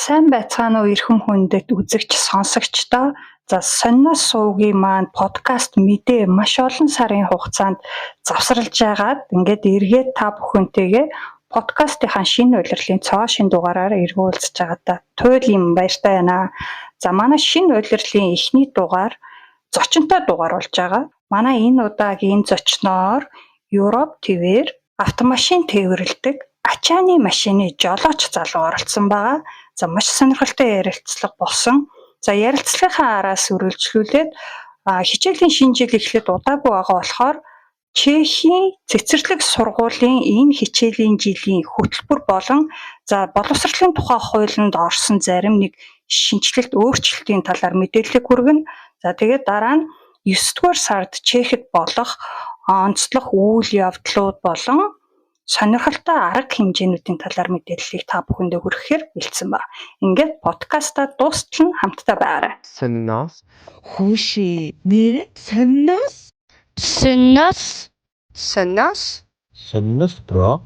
Сайн байцгаана уу эрхэм хүндэт үзэгч сонсогчдоо. За Сониноос суугийн маань подкаст мэдээ маш олон сарын хугацаанд завсарлаж байгаад ингээд эргээд та бүхэнтэйгээ подкастынхаа шинэ улирлын цоо шинэ дугаараар эргэн уулзж байгаадаа туйл юм баяртай байна. За манай шинэ улирлын эхний дугаар зочинтой дугаар болж байгаа. Манай энэ удаагийн зочноор Европ ТV-ээр автомашин тээвэрлэдэг ачааны машины жолооч залуу оролцсон байгаа. За маш сонирхолтой ярилцлага болсон. За ярилцлагынхаа араас үргэлжлүүлээд хичээлийн шинэ жил эхлээд удаагүй байгаа болохоор Чехийн цэцэрлэг сургуулийн энэ хичээлийн жилийн хөтөлбөр болон за боловсролын тухай хуулинд орсон зарим нэг шинэчлэлт өөрчлөлтийн талаар мэдээлэл хүргэнэ. За тэгээд дараа нь 9 дугаар сард Чехэд болох онцлог үйл явдлууд болон сонирхолтой арга хэмжээнүүдийн талаар мэдээллийг та бүхэндээ хүргэхээр бэлдсэн ба. Ингээд подкастаа дуустал нь хамтдаа байгаарай. Сониноос Хүүшээ нэр сониноос Сониноос Сониноос Сониноос бро.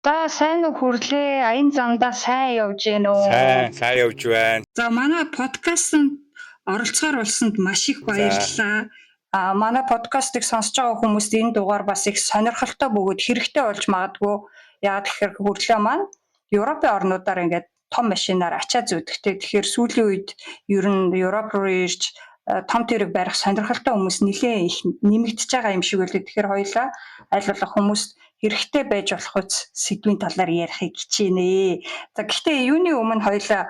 За сайн уу хүрлээ. Аян замдаа сайн явж гин үү? Сайн, сайн явж байна. За манай подкастт оролцохоор болсонд маш их баярлалаа. А манай подкастыг сонсож байгаа хүмүүст энэ дугаар бас их сонирхолтой бөгөөд хэрэгтэй болж магадгүй. Яг тэгэхээр хүрлээ маань Европын орнуудаар ингээд том машинаар ачаа зүүдэгтэй. Тэгэхээр сүүлийн үед ер нь Европ руу ирж том тэрэг барих сонирхолтой хүмүүс нэлээд их нэмэгдэж байгаа юм шиг үлээ. Тэгэхээр хоёулаа аль болох хүмүүст хэрэгтэй байж болох үз сэдвийн талаар ярихыг хичээнэ. За гэхдээ юуны өмнө хоёулаа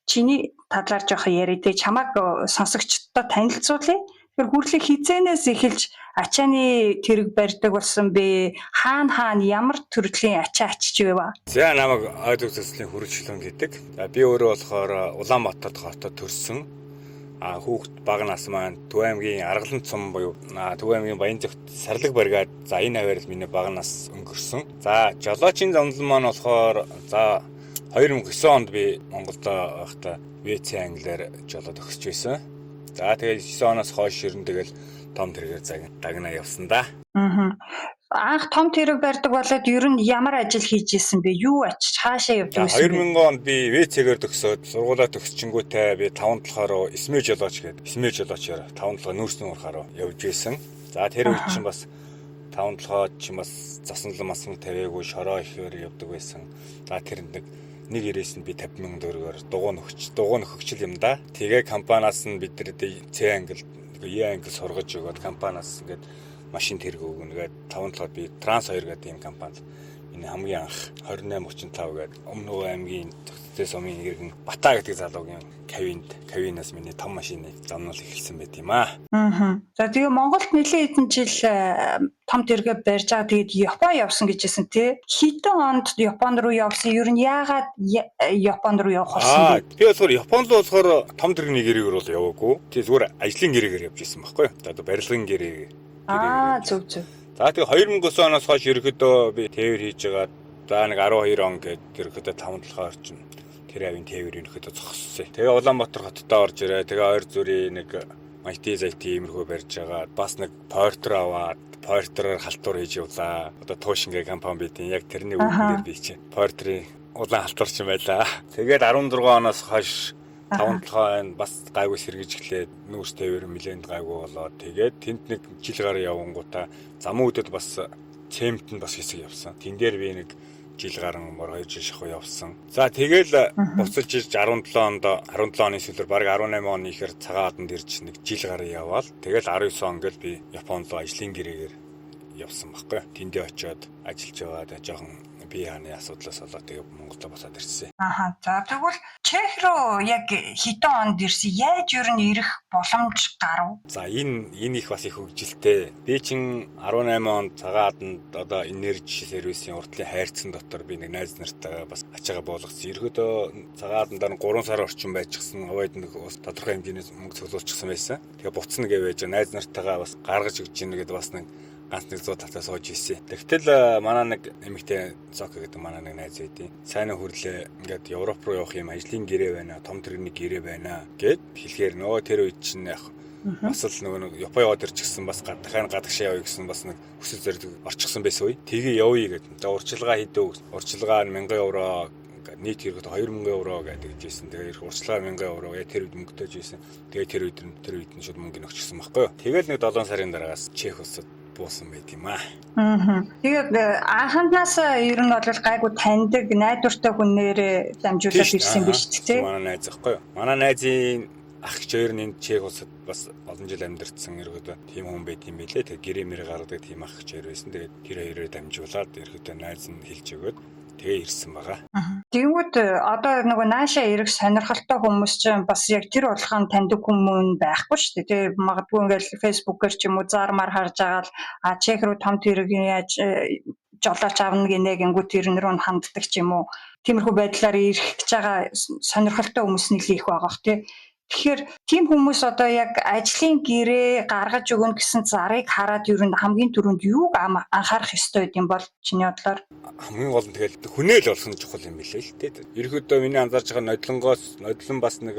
чиний талаар жоохон яриа те чамааг сонсогчдод танилцуулъя. Тэгэхээр хүрлэг хизээнээс эхэлж ачааны тэрэг барьдаг болсон бэ? Хаана хаана ямар төрлийн ачаа ачиж байв? За намайг Ойд төслийн хүрэлцлэн гэдэг. За би өөрөө болохоор Улаанбаатар хотод төрсөн. А хүүхэд бага нас маань Төв аймгийн Аргалан цум буюу Төв аймгийн Баянзогт Сарлаг бариад за энэ аваар л миний бага нас өнгөрсөн. За жолоочийн зомлон маань болохоор за 2009 онд би Монголд байхдаа ВЦ англиар жолоод өгсөж байсан. За тэгээд 9 оноос хойш ер нь тэгэл том тэргээр дагнаа явсан да. Аа. Анх том тэрэг барьдаг болоод ер нь ямар ажил хийж исэн бэ? Юу ачиж хаашаа явдаг байсан бэ? 2000 онд би ВЦ-гээр төгсөөд сургуулаа төгсчингүүтээ би 5 талахаар СМЭ жолооч гээд СМЭ жолоочоор 5 талаа нүүрс нуурахаар явж исэн. За тэр үед чинь бас 5 талаа чинь бас заснал масан тавиагүй шороо ихээр явдаг байсан. За тэр нэг нэг ирээс нь би 50 мянган төгрөгөөр дугуй нөхөгчл юм да. Тэгээ компаниас нь бид нар С англи, Е англи сургаж өгөөд компаниас ингээд машин тэрэг өгнө гээд 5 талаад би Транс 2 гэдэг ийм компанид миний хамгийн анх 28 35 гэдэг өмнө аймгийн Зөвхөн сумын иргэн Бата гэдэг залуугийн кабинаас миний том машины замнал эхэлсэн байт юм аа. Аа. За тэгээ Монголд нэлээд хэдэн жил том тэргээ барьж байгаа. Тэгээд Япон явсан гэж хэлсэн тий. Хэдэн онд Япон руу явсан? Ер нь яагаад Япон руу явах болсон бэ? Би болохоор Японд руу болохоор том тэрэгний гэрээгээр бол яваагүй. Тий зүгээр ажлын гэрээгээр явж исэн байхгүй юу? Одоо барилгын гэрээ. Аа зөв зөв. За тэгээ 2009 оноос хойш ерөөхдөө би тээвэр хийж байгаа. За нэг 12 он гээд ерөөхдөө 5 талхаа орчим тэр авийн тээвэр ерөөхдөө зогссон. Тэгээ Улаанбаатар хотод орж ирээ. Тэгээ ойр зүрийн нэг IT IT иймэрхүү барьж байгаа. Бас нэг портер аваад портероор халтур хийж явлаа. Одоо туушингээ компани бидийн яг тэрний үүдэн дээр би чинь портерын улаан халтурч юм байлаа. Тэгээд 16 оноос хойш 5 толгой байна бас гайгүй сэргэж эхлээд нүүрс тээвэр нэлээд гайгүй болоод тэгээд тэнд нэг жил гарan явангуудаа замын үдэд бас цемент нь бас хэсэг явсан. Тэн дээр би нэг жил гарan мөр 2 жил шахуу явсан. За тэгэл буцаж ирж 17 онд 17 оны сүүлээр бараг 18 оны ихэр цагаан хаданд ирж нэг жил гарan яваал. Тэгэл 19 он гэл би Японд руу ажлын гэрээгээр явсан байхгүй. Тэндээ очиод ажиллаж яваад жоохон бие хааны асуудлаас болоод тэгээ Монголд босоод ирсэн. Аха. За тэгвэл Чех руу яг хэдэн онд ирсэн? Яаж ер нь ирэх боломж гарав? За энэ их бас их хөгжилтэй. Би чин 18 онд цагаан хаданд одоо энержи сервисийн урдлын хайрцан дотор би нэг найз нартайгаа бас ачаагаа буулгасан. Ерөөдөө цагаан хадандаар 3 сар орчим байжчихсан. Хавайд нэг тодорхой хэмжээний мөнгө цуглуулчихсан байсан. Тэгээ буцна гэж байж найз нартайгаа бас гаргаж өгч ийн гэдээ бас нэг ганц нэг 100 татаа сууж ийсэн. Тэгтэл манай нэг эмэгтэй Зока гэдэг манай нэг найз байдیں۔ Сайн хүрлээ ингээд Европ руу явах юм ажлын гэрээ байна, том тэрэгний гэрээ байна гэд хэлэхээр нөгөө тэр үед чинь яг Бас л нөгөө нэг Япон яваад ирчихсэн, бас дахиад гадагшаа явъя гэсэн бас нэг хүсэл зориг орчихсон байсан үе. Тэгээ явъя гэдэг. За, урьдчилгаа хийдөө. Урьдчилгаа нь 1000 евро, нийт ерөөд 2000 евро гэдэг жисэн. Тэгээ ирэх урьдчилгаа 1000 евро. Яг тэр үед мөнгөтэй жисэн. Тэгээ тэр үед нь шууд мөнгө өгчихсөн байхгүй юу. Тэгэл нэг 7 сарын дараагаас Чех улсад буусан байт юм аа. Аа. Тэгээд анханаас ер нь бол гайгүй таньдаг, найдвартай хүнээрээ дамжуулаад ирсэн биз дээ, тий? Манай найз байхгүй юу? Манай найзын ах эгч хоёр нь энд Чех улсад бас олон жил амьдарсан, ерөөдөө тийм хүн байт юм билээ. Тэгээ гэрээ мэрэ гаргадаг тийм ах эгч хоёр байсан. Тэгээд тэр хоёроор дамжуулаад ерөөдөө найз нь хэлж өгөөд тэгээ ирсэн байгаа. Тэгэнгүүт одоо нөгөө наашаа ирэх сонирхолтой хүмүүс чинь бас яг тэр болгон таньдаг хүмүүс байхгүй шүү дээ. Тэгээ магадгүй ингээл Facebook-ээр ч юм уу зар мар харж байгаа л а Чех рүү том тэрэг яаж жолооч авна гинэ гингүүт тэр рүү ханддаг ч юм уу. Тиймэрхүү байдлаар ирэх гэж байгаа сонирхолтой хүмүүс нэлээ их байгаа бох, тий. Тэгэхээр тийм хүмүүс одоо яг ажлын гэрээ гаргаж өгнө гэсэн зарыг хараад ер нь хамгийн түрүүнд юуг анхаарах ёстой юм бол чиний бодлоор? Хамгийн гол нь тэгэл хүнээ л олох нь чухал юм билээ л дээ. Ерөнхийдөө миний анзаарч байгаа нодлонгоос нодлон бас нэг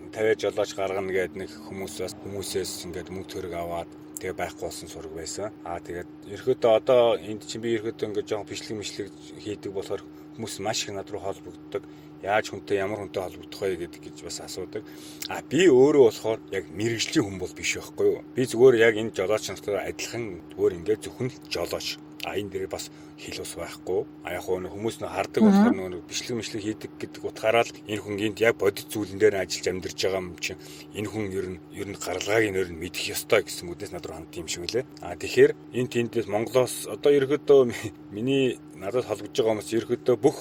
50 жолооч гаргана гэдэг нэг хүмүүс бас хүмүүсээс ингээд мөнгө төгрөг аваад тэгээ байхгүй болсон сураг байсан. Аа, тэгээд ерөнхийдөө одоо энд чинь би ерөнхийдөө ингээд жоохон бичлэг мишлэг хийдэг болохоор хүмүүс маш их над руу холбогддог. Яаж хүнтэй, ямар хүнтэй холбогдох вэ гэдэг гэж бас асуудаг. А би өөрөө болохоор яг мэргэжлийн хүн бол биш байхгүй юу? Би зүгээр яг энэ жолооч нартай адилхан зүгээр ингээд зөвхөн л жолооч. А энэ дээр бас хэл ус байхгүй. А яг хөө хүмүүс нөө хардаг болохоор нөгөө бичлэг мишлэг хийдэг гэдэг утгаараа л энэ хүн энд яг бодит зүйлэн дээр ажиллаж амьдарч байгаа юм чинь энэ хүн ер нь гаралгааг нь ер нь мэдэх ёстой гэсэн үднэс над руу хандсан юм шиг үлээ. А тэгэхээр энэ тэндээс Монголоос одоо ерөөдөө миний надад холбогдож байгаа хүмүүс ерөөдөө бүх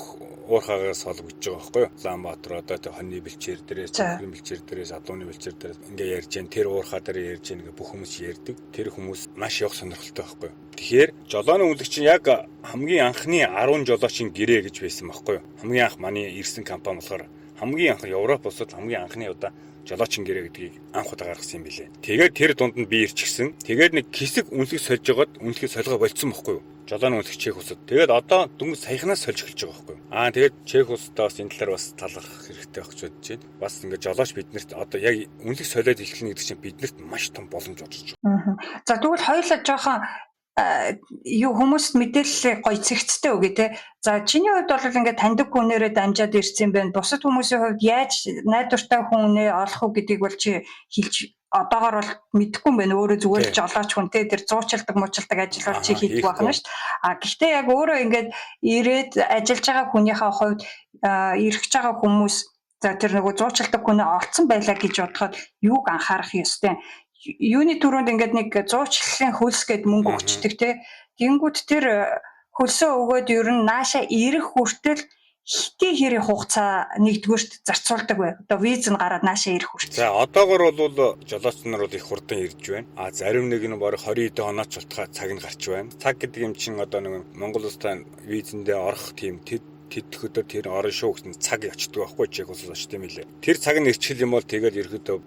уурхаагаас холбогдож байгаа байхгүй юу? Улаанбаатар, одоо тэг хоньны бэлчээр дээрээс, цэнхрийн бэлчээр дээрээс, адууны бэлчээр дээрээс ингээ ярьж जैन, тэр уурхаа дээр ярьж जैन, ингээ бүх хүмүүс ярьдаг. Тэр хүмүүс маш явах сонирхолтой байхгүй юу? Тэгэхээр жолооны үнэлэгч чинь яг хамгийн анхны 10 жолоочийн гэрээ гэж байсан байхгүй юу? Хамгийн анх манай ирсэн компани болохоор хамгийн анх Европ улсад хамгийн анхны удаа жолоочийн гэрээ гэдгийг анх удаа гаргасан юм билээ. Тэгээд тэр дунд нь би ирчихсэн. Тэгээд нэг хэсэг үнэлэг сольж жагаад үнэлгээ солигоо болцсон байхгүй юу? Жолооны үнэлэх Чех улсад. Тэгээд одоо дөнгөж саяхнаас сольж эхэлж байгаа байхгүй юу? Аа, тэгээд Чех улсдаа бас энэ талаар бас талархах хэрэгтэй байх гэж бодож байна. Бас ингээд жолооч биднэрт одоо яг үнэлэх солиод эхэлнэ гэдэг чинь биднэрт маш том боломж орж байгаа. За, тэгвэл хоёулаа жоохон юу хүмүүст мэдээлэл гоё цэгцтэй өгье те. За, чиний хувьд бол ингээд таньдаг хүнээрээ дамжаад ирсэн юм байна. Бусад хүмүүсийн хувьд яаж найдвартай хүнээ олох уу гэдгийг бол чи хэлж одоогор бол мэдэхгүй юм байна. Өөрөө зүгээр л жолооч хүн те, тэр зуучилдаг муучилдаг ажил бол чи хийдэг байх нь шүү дээ. А гэхдээ яг өөрөө ингээд ирээд ажиллаж байгаа хүнийхээ хувьд ирэх гэж байгаа хүмүүс за тэр нөгөө зуучилдаг хүнээ олцсон байлаа гэж бодоход юуг анхаарах ёстой? Юуны түрүүнд ингээд нэг зуучлалын хөлс гээд мөнгө өгчдөг те. Тэнгүүд тэр хөлсөө өгөөд ер нь нааша ирэх хүртэл хитий хэрэг хугацаа нэгдүгüрт зарцуулдаг бай. Одоо виз нь гараад нааша ирэх хүртэл. За, одоогор бол жолооч нар бол их хурдан ирж байна. А зарим нэг нь бараг 20 хэдэн онооч болтугай цаг нь гарч байна. Цаг гэдэг юм чинь одоо нэг Монгол улстай визэндээ орох тийм тэд тэд өдөр тэр орно шүү гэсэн цаг очдөг байхгүй, Чех улсаас очд юм билээ. Тэр цаг нь ирчихэл юм бол тэгээд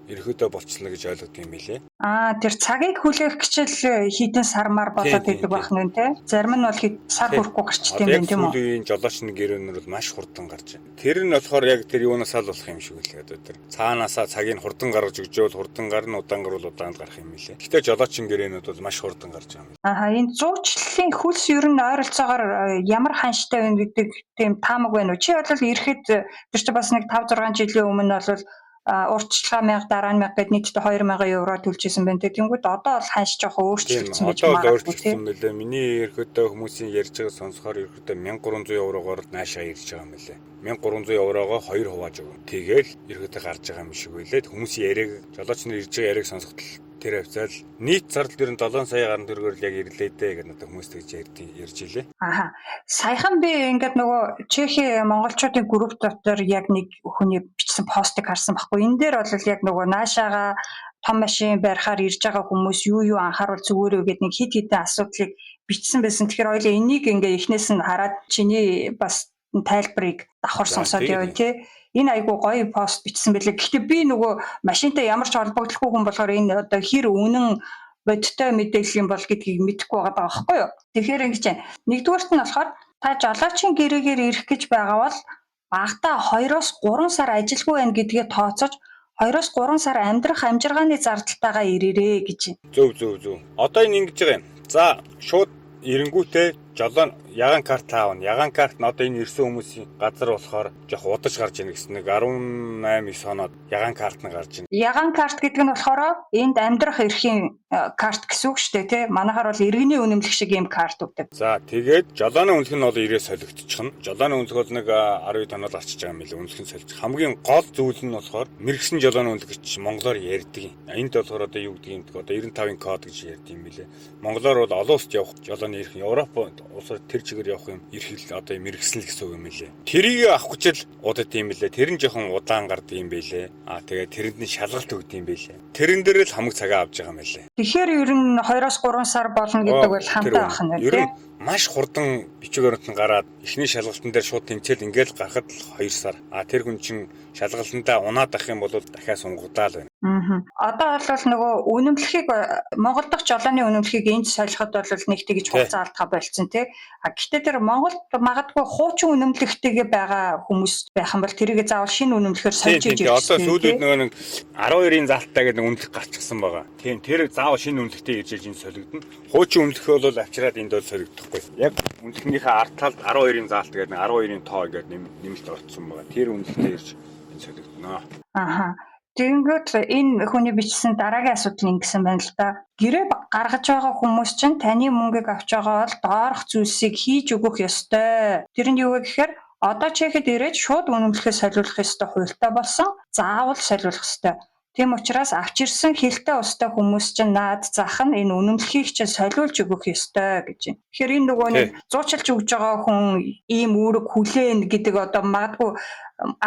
ерөөдөө болчихлоо гэж ойлгод юм билээ. Аа, тэр цагийг хүлээх гэчил хэдэн сармаар болоод идэг байх нь те. Зарим нь бол хэд сар хүрэхгүй гарчд юм байна, тийм үү? Сүүлийн жолоочны гэрөөнөр бол маш хурдан гарч байна. Тэр нь болохоор яг тэр юунасаа л болох юм шиг үлээ. Одоо тэр цаанаасаа цагийг хурдан гаргаж өгч байвал хурдан гарна, удаан гарвал удаан гарах юм билээ. Гэхдээ жолоочийн гэрээнүүд бол маш хурдан гарч байгаа юм. Аха, энэ зуучлалын хөлс ер нь ойролцоогоор ямар ханштай байна гэдэг тийм таамаг байна уу? Чи бол ирэхэд тэр чинь бас нэг 5 6 жилийн өмнө бол урьдчилгаа 1000, дараа нь 1000 гээд нийтдээ 2000 евро төлж исэн байна. Тэнгүүд одоо бол ханш жоохон өөрчлөгдсөн гэж магадгүй, өөрчлөгдсөн мөлий. Миний ерөөдөө хүмүүсийн ярьж байгаа сонсохоор ерөөдөө 1300 еврогоор наашаа ирж байгаа юм билээ. 1300 еврогоо хоёр хувааж өгнө. Тэгэл ерөөдөө гарч байгаа юм шиг байлээ. Хүмүүсийн яриаг, жолооч нар ирж байгаа яриаг сонсоход тэр хавцаал нийт зардал ер нь 7 сая гаруй төгрөгөөр л яг ирлээ дээ гэдэг надад хүмүүс тэгж ярьж илээ. Аха. Саяхан би ингээд нөгөө Чехийн монголчуудын групп дотор яг нэг хүний бичсэн постыг харсан байхгүй. Энэ дээр бол яг нөгөө наашаага том машин барихаар ирж байгаа хүмүүс юу юу анхаарал зүгээр үү гэдэг нэг хит хитэн асуудлыг бичсэн байсан. Тэгэхээр хоёлаа энийг ингээ эхнээс нь хараад чиний бас тайлбарыг давхар сонсоод явъя тий. Энэ айгуу гоё пост бичсэн байлээ. Гэхдээ би нөгөө машинтай ямар ч холбогдлохгүй хүн болохоор энэ одоо хэр үнэн, бодиттой мэдээлэл юм бол гэдгийг мэдэхгүй байгаа байхгүй юу. Тэгэхээр ингэж байна. Нэгдүгээрт нь болохоор та жолоочийн гэрээгээр ирэх гэж байгаа бол багадаа 2-оос 3 сар ажилгүй байна гэдгээ тооцож 2-3 сар амьдрах амжиргааны зардалтайгаа ирээрээ гэж. Зөв зөв зөв. Одоо энэ ингэж байгаа юм. За шууд эренгүүтээ жолоо ягаан карт аавна. Ягаан карт нь одоо энэ ирсэн хүмүүсийн газар болохоор жоох удаж гарч ийн гэсэн нэг 18 9 оноод ягаан карт нь гарч ийн. Ягаан карт гэдэг нь болохоор энд амьдрах эрхийн карт гэсэн үг шүү дээ, тий. Манайхаар бол иргэний үнэмлэх шиг ийм карт өгдөг. За тэгээд жолооны үнэлэх нь бол ирээ солигдчихно. Жолооны үнэлэх бол нэг 12 тоноод гарчиж байгаа юм билээ. Үнэлэх нь солиж. Хамгийн гол зүйл нь болохоор мэрэгсэн жолооны үнэлэгч монголоор ярьдаг юм. Энд болохоор одоо юу гэдэг юм одоо 95-ын код гэж ярьдаг юм билээ. Монголоор бол олон улсад явах жолооны эрх, Европ улсаар тэр чигээр явах юм эрх л одоо мэрэгсэн л гэсэн үг юм билээ. Тэрийг авах гэж л удад юм билээ. Тэр нь жоохон удаан гардаг юм билээ. Аа тэгээд тэрэнд нь шалгалт өгд юм билээ. Тэрэн дээр л хамаг цагаа авч байгаа юм билээ. Тэгэхээр ер нь 2-3 сар болно гэдэг бол хамтаа байх нь тийм. Маш хурдан бичиг баримт нь гараад эхний шалгалтын дээр шууд тэмцээл ингээл гарахад л 2 сар. А тэр хүн чинь шалгалтандаа унаад ах юм бол дахиад сунгагдаал байна. Аа. Одоо бол нөгөө үнэмлэхийг Монгол дахь жолооны үнэмлэхийг энд солиход бол нэг тэгж хугацаа алдах болцсон тий. А гэхдээ тэр Монголд магадгүй хуучин үнэмлэхтэйгээ байгаа хүмүүс байх юм бол тэрийг заавал шинэ үнэмлэхээр сольж иж ирэх. Одоо сүүлд нөгөө нэг 12-ын заалттай гэдэг нэг үнэмлэх гарчихсан байгаа. Тийм, тэр заавал шинэ үнэмлэхтэй ирж иж энэ солигдоно. Хуучин үнэмлэх бол авчираад энд бол солигдохгүй. Яг үнэмлэхнийхээ ард талд 12-ын заалт гэдэг нэг 12-ын тоо гэдэг нэмэлт орцсон байгаа. Тэр үнэмлэхтэй ирж энэ солигдоно. Аха. Тэгэнгүүт энэ хүний бичсэн дараагийн асуудал нь ингэсэн байна л да. Гэрээ гаргаж байгаа хүмүүс чинь таны мөнгийг авч байгаа бол доорх зүйлсийг хийж өгөх ёстой. Тэр нь юу вэ гэхээр одоо Чехэд ирээд шууд үнэмлэхээ солиулах ёстой хуультай болсон. Заавал солиулах ёстой. Тийм учраас авч ирсэн хилтэй устай хүмүүс чинь наад зах нь энэ үнэмлэхийг чинь солиулж өгөх ёстой гэж байна. Тэгэхээр энэ нөгөө нэг зуучилж өгж байгаа хүн ийм үүрэг хүлээн гэдэг одоо магадгүй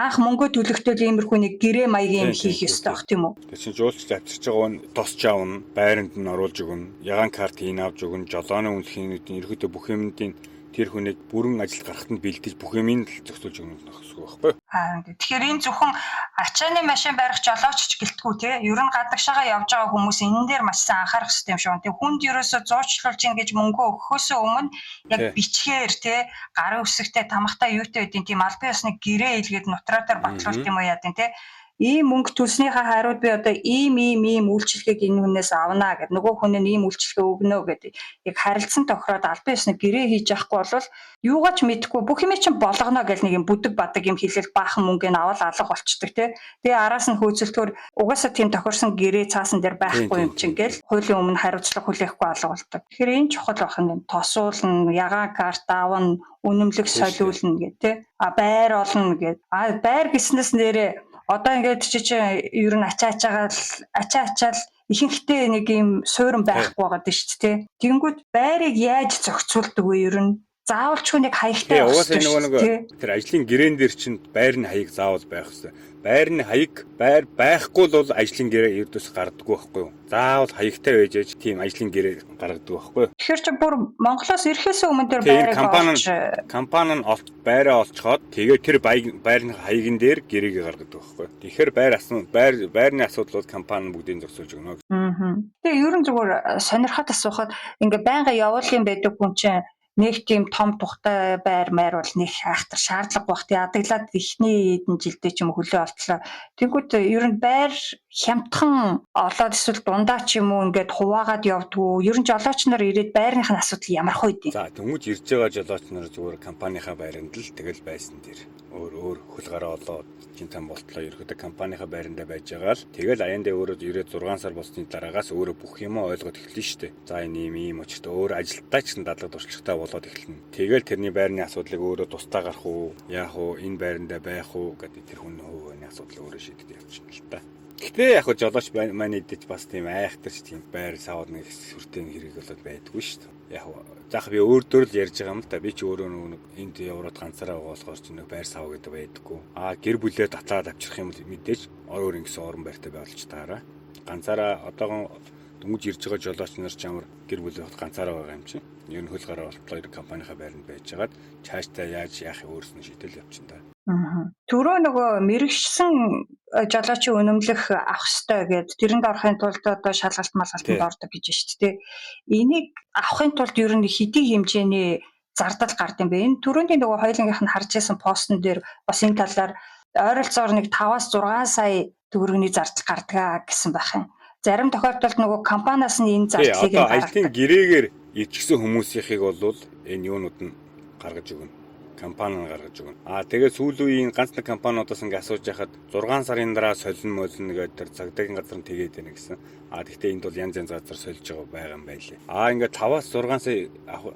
анх мөнгө төлөхдөө л иймэрхүү нэг гэрээ маягийн юм хийх ёстой бах тийм үү? Тэр чинь жуулчд авчирч байгаа нь тосч аавна, байранд нь оруулж өгнө, ягаан карт хийн авч өгнө, жолооны үнэлэхийг ерөөдөө бүх юмдын тэр хүнийг бүрэн ажилд гарахад нь бэлдэж бүх юмыг л зохицуулж өгнө гэсэн үг байхгүй юу? Аа тэгэхээр энэ зөвхөн ачааны машин барих жолооч ч гэлтгүү те. Ер нь гадагшаага явж байгаа хүмүүс энэ дээр маш сайн анхаарах хэрэгтэй юм шиг байна. Тэг хүнд ерөөсө зуучлуулж ин гэж мөнгө өгөхөөсөө өмнө яг бичгээр те гарын үсэгтэй тамхтай юутай байдیں۔ Тийм албан ёсны гэрээ илгээд нотариатаар батлуулт юм уу яа гэв те. Ийм мөнгө төлснийхаа хариуд би одоо ийм ийм ийм үйлчилгээг энэ хүнээс авнаа гэд нөгөө хүн нь ийм үйлчилгээ өгнө гэдэг яг харилцан тохироод албан ёсны гэрээ хийж яахгүй бол юугаа ч мэдэхгүй бүх юм чинь болгоно гэл нэг юм бүдэг бадаг юм хэлэл баахан мөнгө нь авал алга болчдөг те. Тэгээ араас нь хөөцөлтөөр угаасаа тийм тохирсон гэрээ цаасан дээр байхгүй юм чинь гэл хуулийн өмнө хариуцлага хүлээхгүй алга болдог. Тэгэхээр энэ чухал байх нь тосуулна, ягаан карт аавна, үнэмлэх солиулна гэх те. А байр олно гэд. А байр гэснээс нэрээ одоо ингээд чи ер нь ачаа ачаагаал ачаа ачаал ихэнхдээ нэг юм суурин байхгүй байгаа дээ шүү дээ. Тэгэнгүүт байрыг яаж зохицуулдаг вэ ер нь? Заавалчгүй нэг хаягтай байх хэрэгтэй. Угаасаа нөгөө нэг тэр ажлын гэрээн дээр чинь байрны хаяг заавал байх хэрэгтэй. Байрны хаяг байр байхгүй бол ажлын гэрээ ердөөс гардаггүй байхгүй юу? Заавал хаягтай байж аж тийм ажлын гэрээ гаргадаг байхгүй юу? Тэгэхээр чи бүр Монголоос ирэхээс өмнө тэр байрыг олж компани нь байраа олцоход тэгээ тэр байрны хаягн дээр гэрээг гаргадаг байхгүй юу? Тэгэхээр байр байр байрны асуудал бол компани бүгдийг зохицуулж өгнө. Аа. Тэгээ ерөн зүгээр сонирхоод асуухад ингээ байнга явуулын байдаг хүн чинь нэг тийм том тухтай байр майр бол нэг айхтар шаардлага байх. Тий адаглаад эхний хэдэн жилдээ ч юм уу хөлөө олтлоо. Тэнгүүд ер нь байр хямдхан олоод эсвэл дундаа ч юм уу ингээд хуваагаад явдгүү. Ер нь жолооч нар ирээд байрных нь асуудал ямар хөө дээ. За дөнгөж ирж байгаа жолооч нар зүгээр компанийнхаа байранд л тэгэл байсан дээр өөр өөр хөл гараа олоод чин там болтлоо ерөөдөө компанийнхаа байрандаа байж байгаа л тэгэл аяндаа өөрөө ирээд 6 сар болсны дараагаас өөрөө бүх юмаа ойлгоод эхэлнэ шүү дээ. За энэ ийм ийм учиртай өөр ажилтаа ч дадлаг туршлагатай болоод эхэлнэ. Тэгэл тэрний байрны асуудлыг өөрөө тусдаа гарах уу, яах уу, энэ байрандаа байх уу гэдэг тэр хүний хувийн асуудлыг өөрөө шийдээд явчихна л та. Гэтэ яг хөө жолооч маань идэж бас тийм айхтарч тийм байр саваад нэг сүртэй хэрэг болоод байдгүй шүү дээ. Яг заах би өөр дөр л ярьж байгаа юм л та. Би ч өөрөө нэг энд Еврод ганцаараа байгаа болохоор ч нэг байр сав гэдэг байдаггүй. Аа гэр бүлээ татаад авчрах юм мэдээж өөр ингэсэн орон байртай байлж таараа. Ганцаараа одоогон дөнгөж ирж байгаа жолооч нар ч ямар гэр бүлээ ганцаараа байгаа юм чинь. Ер нь хөл гараа болтлоо ер компанийнхаа байранд байжгаад цаашдаа яаж яах юм өөрснөө шийдэл явчихна та. Аа. Түрүү нөгөө мэрэгшсэн жолоочийн үнэмлэх авах ёстой гэд тэрэнд орохын тулд одоо шалгалт малгалтанд ордог гэж шүү дээ. Энийг авахын тулд ер нь хэдий хэмжээний зардал гард юм бэ? Энэ түрүүний нөгөө хоёулангийнх нь харж байсан постн дээр бас энэ талаар ойролцоогоор нэг 5-аас 6 сая төгрөгийн зардал гардаг гэсэн байх юм. Зарим тохиолдолд нөгөө компаниас нь энэ Тий, зардлыг одоо нь ажлын гаргадаг. гэрээгээр ичгсэн хүмүүсийнхийг бол энэ юунууд нь гаргаж өгнө. Компани нь гаргаж өгнө. Аа тэгээ сүүлийн үеийн ганц нэг компаниудаас ингээ асууж яхад 6 сарын дараа солино молино гэдэг тэр цагдаагийн газар нь тэгээд байна гэсэн. Аа тэгтээ энд бол янз янз газар сольж байгаа байгаа юм байлээ. Аа ингээ 5-аас 6 сая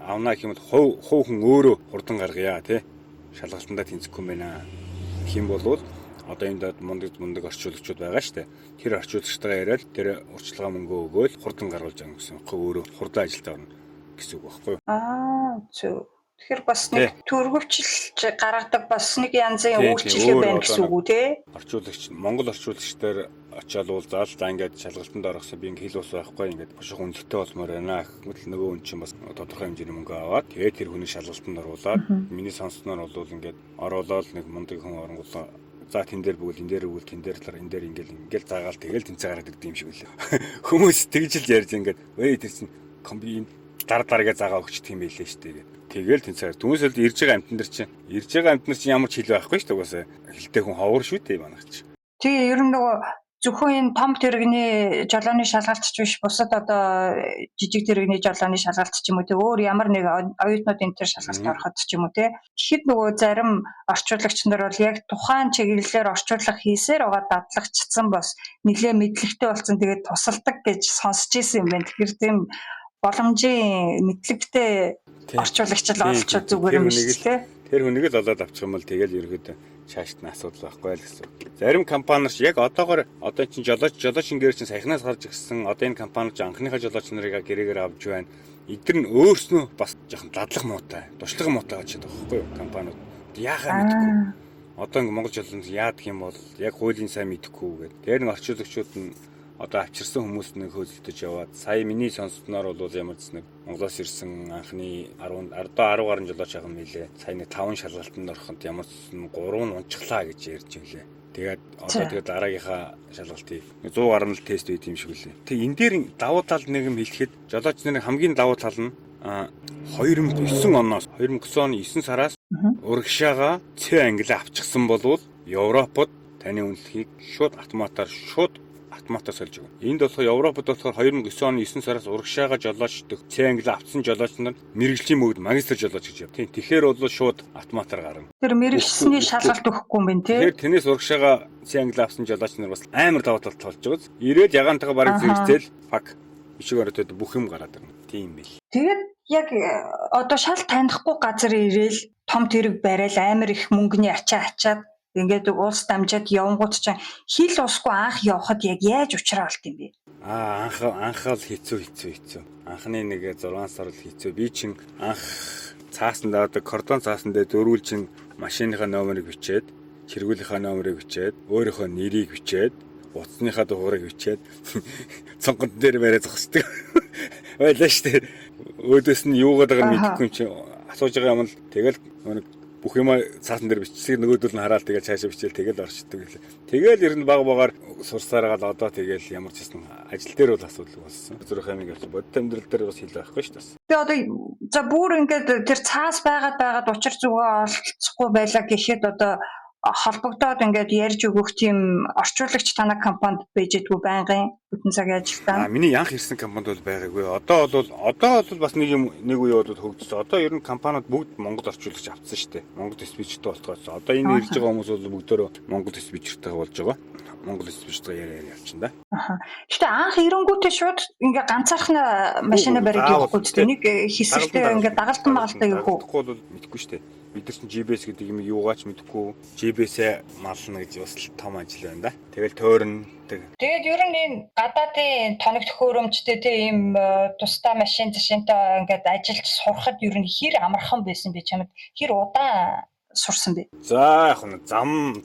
авна гэх юм бол хувь хүн өөрөө хурдан гаргая тий. Шалгалтандаа тэнцэхгүй юм байна. Гэх юм бол одоо энд мундаг мундаг орчуулагчуд байгаа шүү дээ. Тэр орчуулагчтайгаа яриад тэр урьдчилгаа мөнгөө өгөөл хурдан гаргуулж авна гэсэн. Үгүй өөрөө хурдан ажилдаа орно гэсэн үг байхгүй юу? Аа зөв. Тэгэхээр бас нэг төргөвчлж гаргадаг бас нэг янзын Тий, тий, үйлчилгээ өөр байна одоо гэсэн нэг үг үү те? Орчуулагч Монгол орчуулагчдаар очиад уулзаал за ингээд шалгалтанд орохсон би ингээд хэл ус байхгүй ингээд боших үнэлттэй болмоор байна гэхмэл нөгөө хүн чинь бас тодорхой хэмжээний мөнгө аваад тэгээд тэр хүний шалгалтанд оруулаад миний сонссноор бол ингээд оруулаад нэг мундаг хүн оронгуулаа за тэн дээр бүгэл энэ дээр өгвөл тэн дээр талаар энэ дээр ингээл ингээл заагаал тэгэл тэнцээ гараад ирд юм шиг үлээ. Хүмүүс тэгж л ярьж ингээд өө тэр чинь комби дар даргаа заагаа өгчдөг юм байлээ шүү дээ гэд. Тэгэл тэнцээ. Түүнээс л ирж байгаа амьтан нар чинь ирж байгаа амьтан нар чинь ямар ч хэл байхгүй шүү дээ угаасаа. Хилтэй хүн ховор шүү дээ манайх чи. Тэгээ ер нь нөгөө зөвхөн энэ том тэрэгний жолооны шалгалт ч биш бусад одоо жижиг тэрэгний жолооны шалгалт ч юм уу те өөр ямар нэг оюутнууд энэ төр шалгалт ороход ч юм уу те тэгэхэд нөгөө зарим орчуулагч нар бол яг тухайн чиглэлээр орчуулга хийсээр байгаа дадлагчсан бас нэлээ мэдлэгтэй болсон тэгээд тусалдаг гэж сонсч ирсэн юм байна. Тэгэхээр тийм боломжийн мэдлэгтэй орчуулагч л олчод зүгээр юм шүү дээ. Тэр хүнийг л олоод авчих юм бол тэгэл ерөөдөө чаашд нь асуудал байхгүй л гэсэн. Зарим компани нар яг одоогор одоо чинь жолооч шингээр чинь саяхнаас гарч ирсэн одоо энэ компани ч анхныхаа жолооч нарыг гэрээгээр авч байна. Эдгээр нь өөрснөө бас жоохон дадлах муутай, туршлага муутай гэж байгаа байхгүй юу компаниуд. Яахаа мэдэхгүй. Одоо ингээ Монгол жолооч яадаг юм бол яг хуулийн сайн мэдэхгүй гэдэг. Тэр нэг орчуулагчуд нь одоо авчирсан хүмүүс нэг хөөцөлдөж яваад сая миний сонссноор бол ямар ч нэг Монголоос ирсэн анхны 10 одоо 10 гаруй жолооч байгаа юм билээ. Сая нэг 5 шалгалтанд ороход ямар ч 3 нь унчихлаа гэж ярьж билээ. Тэгээд одоо тэгээд дараагийнхаа шалгалтыг 100 гаруй л тест байд юм шиг үлээ. Тэг энэ дээр давуу тал нэг юм хэлэхэд жолооч нарын хамгийн давуу тал нь 2009 оноос 2009 оны 9 сараас урагшаага С англи авчихсан болвол Европод таны үнэлэхийг шууд автоматар сольж өгнө. Энд болохоор Европод болохоор 2009 оны 9 сараас урагшаага жолооч дэх С англи авсан жолооч нар мэрэгжлийн мөгд магистр жолооч гэж яв. Тийм. Тэгэхээр бол шууд автоматар гарна. Тэр мэрэгжсэний шалгалт өгөхгүй юм байна тий. Тэгэхээр тэрнээс урагшаага С англи авсан жолооч нар бас амар давуу талт болж байгаа. Ирээд ягаантайгаа бараг зэрэгцээл фак бичиг баримтад бүх юм гараад ирнэ. Тийм бил. Тэгээд яг одоо шал танихгүй газар ирээл том тэрэг барайл амар их мөнгөний ачаа ачаад ингээд улс дамжаад явангууд чинь хил усгүй анх явхад яг яаж учраа болт юм бэ? Аа анх л хэцүү. Анхны нэг 6 сар л хэцүү. Би чинь анх цаасан дээр одоо кордон цаасан дээр дөрвөл чинь машиныхаа номерыг бичээд, чиргүүлийнхаа номерыг бичээд, өөрийнхөө нэрийг бичээд, утасныхаа дугаарыг бичээд цонхон дээр бариад зогсдог. Байлаа штэ. Өөдөөс нь юугаад байгааг мэдэхгүй юм чинь асууж байгаа юм л тэгэл нэг бүх юмаа цаасан дээр бичсэг нөгөөдөл нь хараал тэгэл цаашаа бичээл тэгэл орчдөг гэлээ. Тэгэл ер нь баг багаар сурсаар гал одоо тэгэл ямар ч гэсэн ажил дээр бол асуудал болсон. Зүрх амиг явчих. Бодит амьдрал дээр бас хэл байхгүй шүү дээ. Тэгээ одоо за бүр ингээд тэр цаас байгаад учир зүгөө олцохгүй байлаа гэхэд одоо холбогдоод ингээд ярьж өгөх тийм орчуулагч танай компанид байж идэггүй байнгын бүтэн цагийн ажилтаа. Миний анх ирсэн компанид бол байгаагүй. Одоо бол бас нэг юм нэг үе бол хөгжсөн. Одоо ер нь компаниуд бүгд Монгол орчуулагч авцсан шүү дээ. Монгол диспетчертэй болтгоос. Одоо энэ ирж байгаа хүмүүс бол бүгдөө Монгол диспетчертэй болж байгаа. Монгол диспетчертэй яриа явчихна да. Аха. Гэтэ анх ирэнгүүтээ шууд ингээ ганцаархна машина бариад явахгүй ч нэг хэсэгтээ ингээ дагалдан магалтай явах уу? Тэгэхгүй бол мэдэхгүй шүү дээ. Бид нар чинь GPS гэдэг юм юугаач мэдэхгүй. GPS-ээ мална гэж бас том ажил байна да. Тэгэл тойрно. Тэгээд ер нь энэ гадаадын тоног төхөөрөмжтэй тийм тусдаа машин зашинтай ингээд ажиллаж сурахад ер нь хэр амархан байсан бэ чамд? Хэр удаан сурсан бэ? За яг нь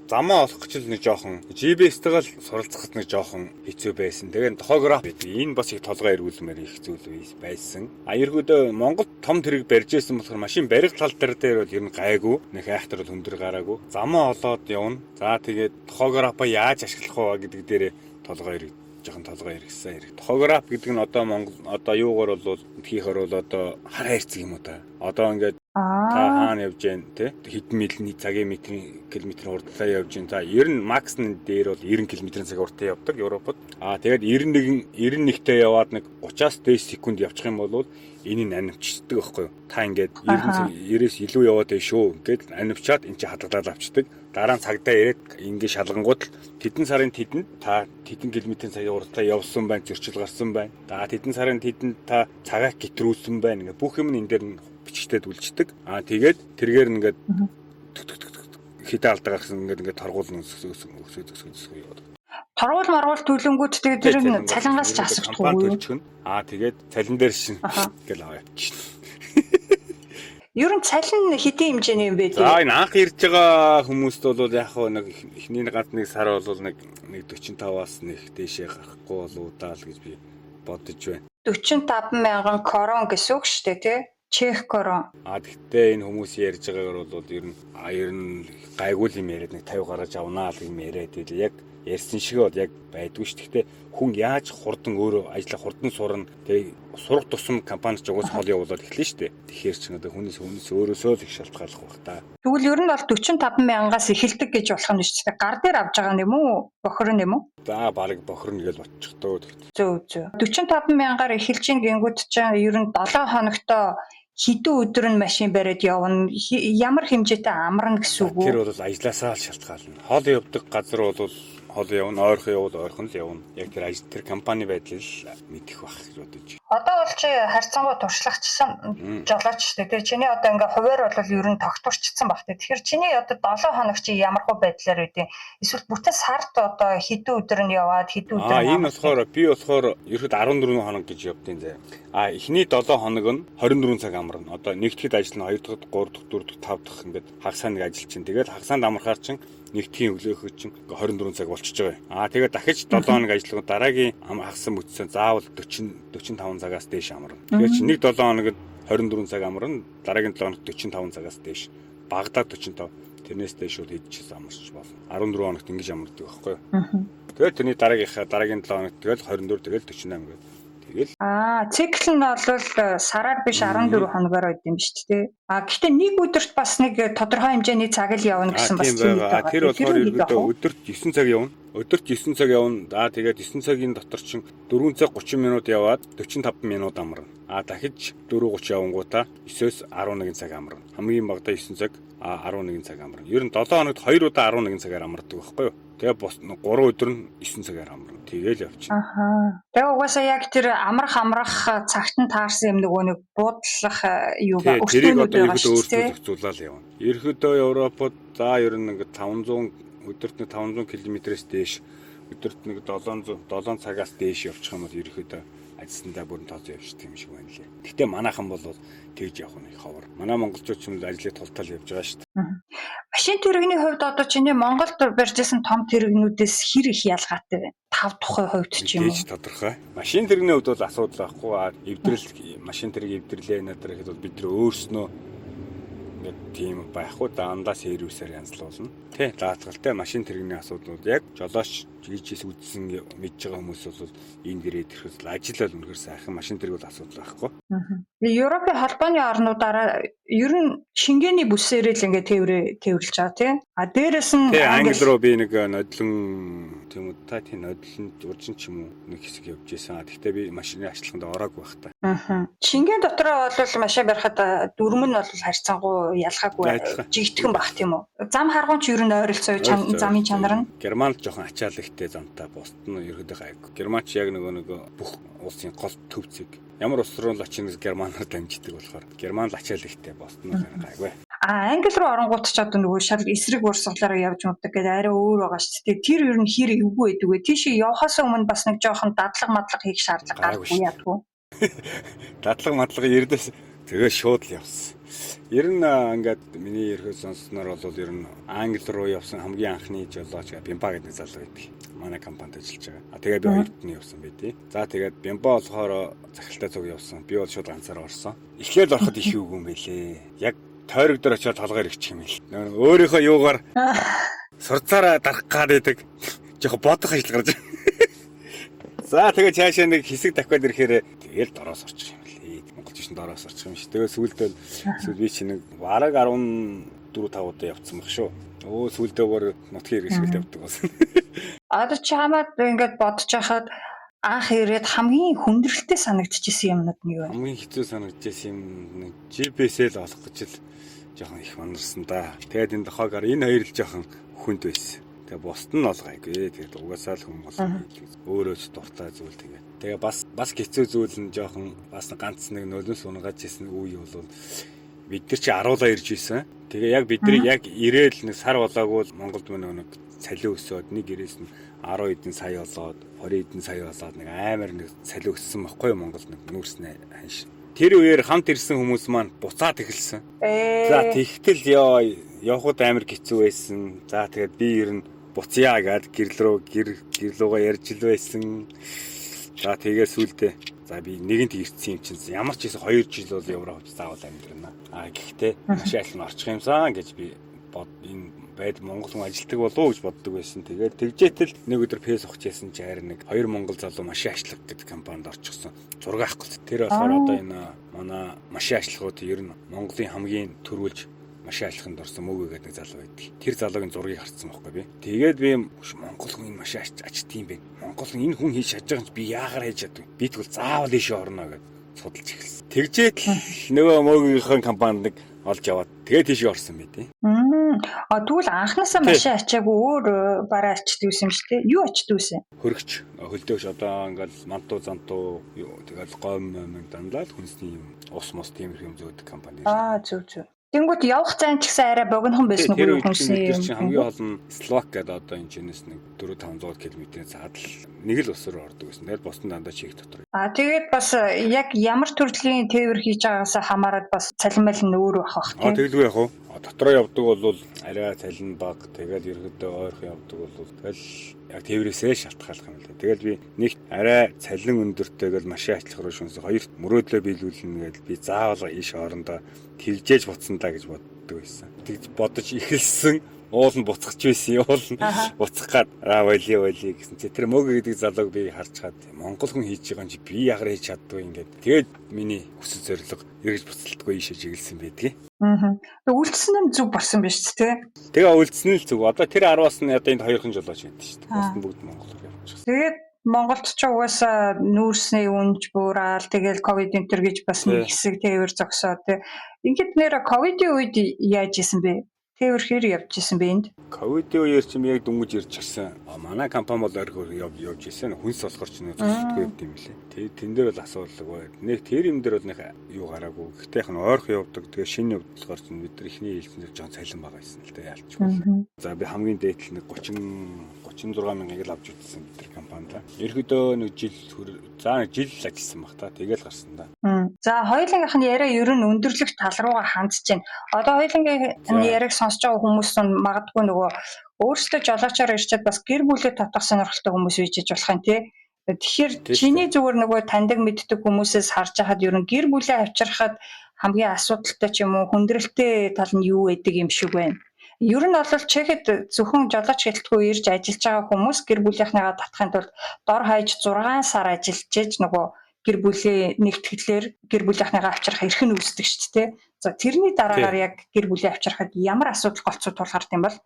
замаа олох гэж л нэг жоохон GPS-тэйгээ л суралцахад нэг жоохон хэцүү байсан. Тэгээд тохограф гэдэг энэ бас их толгой эргүүлмээр их зүйл байсан. А ерөөдөө Монгол том тэрэг барьж исэн болохоор машин барих тал дээр бол ер нь гайгүй. Нэг айхтар бол өндөр гараагүй. Замаа олоод явна. За тэгээд тохографа яаж ашиглах вэ гэдэг дээрээ толгой эрг жоохон толгой эргэсэн хэрэг. Тохограф гэдэг нь одоо Монгол одоо юугаар бол хийхээр бол одоо хар хайрцаг юм уу та. Одоо ингээд Та хаана явж гэн те хэдэн милийн цагийн метрийн километрийн хурдлаа явж гэн. За 90 макс нь дээр бол 90 км цаг хурдтай явдаг Европод. Аа тэгээд 91 91-тэй яваад нэг 30-аас дээш секунд явчих юм бол энэ нь анивчдаг байхгүй юу? Та ингээд 90 90-ээс илүү яваад байна шүү. Ингээд анивчаад эн чинь хадгалаад авчдаг. Дараа нь цагдаа ирээд ингээд шалгангууд л тэдэн сарын тэдэнд та тэдэн километрийн цагийн хурдтай явсан байна, зөрчил гарсан байна. За тэдэн сарын тэдэнд та цагаа гэтрүүлсэн байна. Ингээд бүх юм нь энэ дээр нь бичгтээд үлддэг. Аа тэгээд тэргээр ингээд хэдэн алдаа гаргасан ингээд ингээд торгуул өсгөө өсгөө өсгөө өсгөө яваад. Торгуул маргуул төлөнгүүт тэгээд тэр нь цалингаас ч асуухгүй. Аа тэгээд цалин дээр шин гэл аваа явчихна. Ер нь цалин хэдийн хэмжээний юм бэ? За энэ анх ирж байгаа хүмүүст бол яг хөө нэг эхний ганц нэг сар бол нэг 45-аас нэг дээшээ гарахгүй болов даа л гэж би бодож байна. 45 мянган корон гэсэн үг шүү дээ, тий? Чех корон. А тэгтээ энэ хүмүүс ярьж байгаагаар бол ер нь гайгүй юм яриад нэг 50 гаргаж авнаа л юм яриад байл. Яг ярьсан шиг бол яг байдгүй ш. Тэгтээ хүн яаж хурдан өөрөө ажиллах хурдан сурна. Тэгээ сурах тусам компани ч угаас хол явуулаад эхэлнэ шүү дээ. Тэгэхээр ч одоо хүнээс өөрөөсөө л их шалтгааллах бах та. Тэгвэл ер нь бол 45 мянгаас эхэлдэг гэж болох нь шүү дээ. Гар дээр авж байгаа юм уу? Бохор нь юм уу? За бараг бохор нь гэж бодчих дөө. Зөв зөв. 45 мянгаар эхэлж ин гингүүд чинь ер нь 7 хоногтоо хэдэн өдөр нь машин бариад явна, ямар хэмжээтэй амарна гэсэн үг үү? Тэр бол ажлаасаа л шалтгаална. Хол явдаг газар бол хол явна, ойрхон явбал ойрхон л явна. Яг тэр ажил тэр компани байдлал мэдэх байх гэж бодож. Одоо бол чи харьцангуй туршлагачсан жолооч шүү дээ. Тэр чиний одоо ингээ хуваар бол ер нь тогтворчсон баг. Тэгэхээр чиний одоо 7 хоног чи ямар хөө байдлаар үдیں۔ Эсвэл бүтэн сард одоо хэдэн өдөр нь яваад хэдэн өдөр нь. Энэ болохоор би болохоор ерхэд 14 хоног гэж явдیں заяа. А эхний 7 хоног нь 24 цаг амарна. Одоо нэгтгэд ажиллана, хоёр дахь, гурав дахь, дөрөв дахь, тав дахь ингээд хагасаа нэг ажил чинь. Тэгээд хагасаанд амархаар чинь нэгтгэхийн өглөөхөд чинь 24 цаг болчихж байгаа юм. Аа тэгээд дахиж 7 хоног ажиллах дараагийн хагас мөчсөн заавал 40 45 цагаас дээш амарна. Тэгэхээр чи нэг 7 хоногод 24 цаг амарна, дараагийн 7 хоногт 45 цагаас дээш. Багадаа 45. Тэрнээс дээш шууд хэдчээс амарч болно. 14 хоногт ингэж амардаг байхгүй юу? Тэгээд тэрний дараагийнхаа дараагийн 7 хоногт тэгэл 24 тэгэл 48 гэдэг. Тэгэл. Аа, цикл нь бол сараар биш 14 хоногоор байд юм шүү дээ. А гэхдээ нэг өдөрт бас нэг тодорхой хэмжээний цаг л явна гэсэн бас тийм байгаа. Тэр болохоор ерөөдөө өдөрт 9 цаг явна. Өдөрт 9 цаг явна. За тэгээд 9 цагийн дотор чинь 4 цаг 30 минут яваад 45 минут амарна. А дахиж 4:30 явангуудаа 9-өөс 11 цаг амарна. Хамгийн багадаа 9 цаг 11 цаг амарна. Ер нь 7 хоногт 2 удаа 11 цагаар амардаг байхгүй юу? Тэгээ бус 3 өдөр нь 9 цагаар амарна. Тэгээл явчихна. Аха. Тэгээ угаасаа яг тэр амрах цагт нь таарсан юм нөгөө нэг буудлах юу ба өртөөнүүд байгаа шүү дээ. Өөртөө зохицуулаад явна. Ерөөдөө Европод за ер нь нэг 500 өдөрт нэг 500 км-ээс дээш өдөрт нэг 700 7 цагаас дээш явчих юм бол ерөөдөө ажилласандаа бүрэн тооцоо явчихдаг юм шиг байна лээ. Гэтэ манайхан бол тэгж явах нь их ховор. Манай монголчууд ч юм ажлыг тултал явж байгаа шүү дээ. Машин тэрэгний хувьд одоо чиний Монголд барьж исэн том тэрэгнүүдээс хэр их ялгаатай вэ? Тав тухайн хувьд ч юм уу? Тэгж тодорхой. Машин тэрэгний хувьд бол асуудал байхгүй. Эвдрэл машин тэрэг эвдэрлээ надад гэхэд бол бид нар өөрснөө ингээд тийм байхгүй дандаа сервисээр янзлуулна. Тэ даатгалтай машин тэрэгний асуудлууд яг жолооч жижигс үдсэн мэдж байгаа хүмүүс бол энд ирээд ирэхэд ажил бол үнэхээр сайхан машин тэрэг бол асуудал байхгүй. Европын холбооны орнуудаараа ер нь Шенгений бүсээрээ л ингээд тээвэрлж байгаа тий. А дээрэс нь Англи руу би нэг нодлон тийм үү та тийм нодлон уржин ч юм уу нэг хэсэг явж исэн. Гэхдээ би машины ачлаханд ороогүй байх та. Шенген дотроо бол машин барихад дүрм нь бол харьцангуй ялгаагүй жигтгэн баг тийм үү. Зам харгуун ч ер нь ойролцоо замын чанар нь. Германд жоохон ачаал ихтэй замтай, бусд нь ерөөдөө гайгүй. Германч яг нөгөө бүх улсын гол төв зэг. Ямар улс руу л очих германаар дамждаг болохоор герман л ачаал ихтэй, бусд нь гайгүй. А англи руу оронгууд ч одоо нөгөө шал эсрэг урсгалаараа явж муудаг гэдэг арай өөр байгаа шүү дээ. Тэр ер нь хэр эвгүй байдаг вэ? Тийшээ явхаас өмнө бас нэг жоохон дадлага мадлага хийх шаардлага гардаггүй яадгүй. Дадлага мадлага ердөөс тэгээ шууд л явсан. Ер нь ингээд миний ерхөө сонссноор бол ер нь Англи руу явсан хамгийн анхны жолооч Бимба гэдэг залуу байдаг. Манай компанид ажиллаж байгаа. А тэгээ би хоёр дахь нь явсан байдیں۔ За тэгээд Бимба болохоор захиралтай цуг явсан. Би бол шууд ганцаараа орсон. Эхлээл ороход их юугүй юм бэлээ. Яг тойрог дээр очиод толгой ирчих юм л. Өөрийнхөө юугаар сурцаараа дарах гад байдаг. Жохо бодох ажил гарч. За тэгээ цаашаа нэг хэсэг давхиад ирэхээр тэгээл дороос орчих юм лээ. Монголч хойш нь дороос очих юм шиг. Тэгээ сүүлдээ сүүл би чи нэг бараг 14 5 удаа явцсан баг шүү. Өө сүүлдээ бүр нутгийн иргэн шиг л явдаг болсон. Одоо чи хамаад ингээд бодож байхад анх ирээд хамгийн хүндрэлтэй санагдчихсэн юмнууд нь юу вэ? Хамгийн хэцүү санагдчихсэн юм нэг GPS-эл олох гэж л жоохон их манарсан да. Тэгээд энэ хог энэ хоёр л жоохон хүнд байсан. Тэгээ бусд нь бол гайгүй. Тэгээд угаасаа л хүмүүс өөрөө ч дуртай зүйл тэгээд. Тэгээ бас хэцүү зүйл нь жоохон бас ганц нэг нулимс унгааж исэн үе бол бид нар чи аруулаа ирж исэн. Тэгээ яг бидний яг ирээл нэг сар болоогүй л Монголд мөн нэг цалин өсөөд нэг ирээс нь 10 хэдэн сая болоод 20 хэдэн сая болоод нэг амар нэг цалин өссөн байхгүй юу Монгол нэг нүүрснээ ханш. Тэр үеэр хамт ирсэн хүмүүс маань буцаад эхэлсэн. За тэгтэл ёо явхад амар хэцүү байсан. За тэгээд би ер нь буцъя гэд гэрэл рүү гэр гэрлүүгээ ярьж л байсан. За тэгээ сүулдэ за би нэгэнт ирсэн юм чинь ямар ч байсан 2 жил бол Европ заавал амьдрна. А гэхдээ машин аль нь орчих юмсан гэж би бод энэ байд Монгол хүн ажилтдаг болов уу гэж боддог байсан. Тэгээд тэгжээтэл нэг өдөр фэйс ухаж ясан чи харин нэг хоёр монгол залуу машин ашлах гэдэг компанид орчихсон. Зураг авах гэсэн. Тэр болохоор одоо энэ манай машин ашлагууд ер нь Монголын хамгийн төрүүлж машин ашлаханд орсон мөгөө гэдэг нэг залуу байдаг. Тэр залуугийн зургийг харсан байхгүй би. Тэгээд би Монгол хүн энэ машин ачдсан юм бэ. Монгол хүн энэ хүн хийж чадж байгаа юм чи би яагаар хийж чаддаг. Би тэгвэл заавал ийшээ орно гэд судалж эхэлсэн. Тэгжээтэл нөгөө мөгөөгийнхөө компанид нэг олж яваад тэгээд тийшээ орсон байт. А тэгвэл анхнаасаа машин ачаагүй өөр бараа ачдаг байсан юм шүү дээ. Юу ачдаг байсан? Хөргөч, хөлдөөгч одоо ингээл мантуу зантуу тэгэл гом мом дандаа л хүнсний юм ус мус тиймэрхүү юм зөөдөг компани. Аа зөв зөв. Тэнгүүт явах зайн ч гэсэн арай богинохон байсан Тэр уу үед чинь хүнсний бид нар юм. чинь хамгийн гол нь Словак гэдэг одоо энэ чинээс нэг 4 500 км-ийн цаадал нэг л улс руу ордог гэсэн. Тэгэл бусдын дандаа чиг дотор. А тэгээд бас яг ямар төрлийн тээвэр хийж байгаагаас хамаарат бас цалин мал нь өөр байх бах А тийм. тэгэлгүй яах вэ? Дотроо явдаг бол арай цалин баг, тэгэл ерөөдөө ойрхон явдаг бол тэгэл яг тээврээсээ шалтгааллах юм л да. Тэгэл би нэгт арай цалин өндөртэйгэл машин ачлах руу шүнсэн, хоёрт мөрөөдлөө биелүүлнэ гэдэл би заавал ийш орондоо тэгжээж буцсан даа гэж боддог байсан. Тэгж бодож эхэлсэн уул нь буцах ч байсан, уул нь буцах гад аа вали вали гэсэн чи тэр мөг гэдэг залууг би харж чад Монгол хүн хийж байгаа юм чи би яхаар хийж чаддгүй ингээд. Тэгээд миний хүсэл зорилго эргэж буцалтгүй ийшээ чиглэсэн байдгийг. Аа. Тэг үлдсэн нь зөв болсон биш үү те? Тэгээ үлдсэн нь л зөв. Одоо тэр 10-аас нь одоо энд хоёрхан жолооч гэдэг шүү дээ. Бусд нь бүгд монголоор явчихсан. Тэгээд Монголд ч угаасаа нүүрсний үнж буурал тэгэл ковид энэ төр гэж бас нэг хэсэг тээвэр зогсоо те. Ингээд нэр ковидын үед яаж исэн бэ? Тээвэр хэр явж исэн бэ энд? Ковидын үеэр чинь яг дөнгөж ирж гисэн. Манай компани бол ойр явж исэн. Хүнс болохоор ч нэг зогсдгүй явд юм лээ. Тэр тэн дээр бол асуудалгүй. Нэг тэр юм дээр бол нэг юу гараагүй. Гэхдээ яг нь ойрхон явдаг. Тэгээ шинэ явдлахаар чинь бид нар эхний хэлсэн дээр жоон цалин бага байсан л дээ ялчгүй. За би хамгийн дээд л нэг 30 36 мянгаыг л авч үзсэн бид нар компанид. Ерөөдөө нэг жил за нэг жил л ажилласан баг та. Тэгэл гарсан да. За хоёулангийнх нь яриа ер нь өндөрлөх тал руугаа хандж байна. Одоо хоёулангийнх нь яриаг сонсож байгаа хүмүүс нь магадгүй нөгөө өөрсдөө жолоочоор ирчээд бас гэр бүлээ татах сонирхолтой хүмүүс үйжиж болох юм тий. Тэгэхээр чиний зүгээр нөгөө таньдаг мэддэг хүмүүсээс харж хахад ер нь гэр бүлээ авчирхад хамгийн асуудалтай ч юм уу хүндрэлтэй тал нь юу байдаг юм шиг байна. Ер нь бол Чехэд зөвхөн жолооч гэлтгүй ирж ажиллаж байгаа хүмүүс гэр бүлийнхнийгаа татахын тулд дор хаяж 6 сар ажиллаж ээж нөгөө гэр бүлийн нэгтгэлээр гэр бүлийнхнийгаа авчрах эрх нь үүсдэг шүү дээ. За тэрний дараагаар яг гэр бүлээ авчрахад ямар асуудал голцоо тулгард юм бол?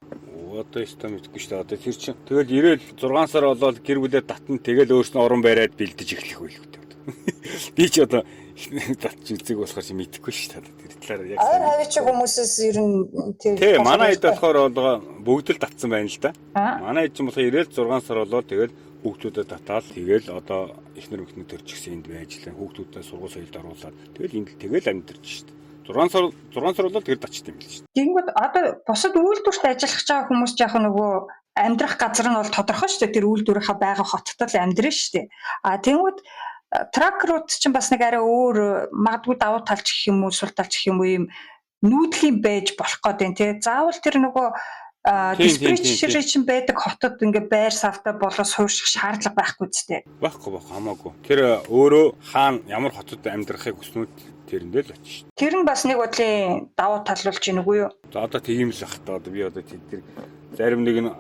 Одоо өстө мэдэхгүй шүү дээ. Одоо тэр чинь тэгэл ирээл 6 сар болоод гэр бүлээ татна тэгэл өөрснөө орон бариад бэлдэж эхлэх байлгүй дээ. Би ч одоо татч үзег болохоор чи мэдэхгүй шүү дээ. Тэр талаар яг ойр хавийн хүмүүсээс ер нь тэр манай хэд болохоор бүгд л татсан байна л да. Манай хэд ч болохоор ирээл 6 сар болоод тэгэл хүүхдүүдэд татаал тэгэл одоо эхнэр мөхнөр төрж гисэн энд байж лээ. Хүүхдүүдэд сургууль соёлд оруулаад тэгэл энд тэгэл амьдарч шүү дээ. 6 сар болоод тэгэл татчт юм л шүү дээ. Тэгэнгүүт одоо бусад үйлдвэрт ажиллах байгаа хүмүүс ч яг нөгөө амьдрах газар нь бол тодорхой шүү дээ. Тэр үйлдвэрийнхаа байгаа хотод л амьдрна шүү дээ. А тэгэнгүүт тракерууд чинь бас нэг арай өөр магадгүй давуу талч гэх юм уу сул талч гэх юм уу юм нүүдлийн байж болох гээд байна тий. Заавал тэр нөгөө диспетчер чинь байдаг хотод ингээ байр савтай болоо суурших шаардлага байхгүй зү. Байхгүй байх хамаагүй. Тэр өөрөө хаана ямар хотод амьдрахыг хүснүүд тэрэндээ л очиж. Тэр нь бас нэг бодлын давуу тал болж гин үгүй юу? За одоо тийм л ах та. Одоо би одоо тэр зарим нэг нь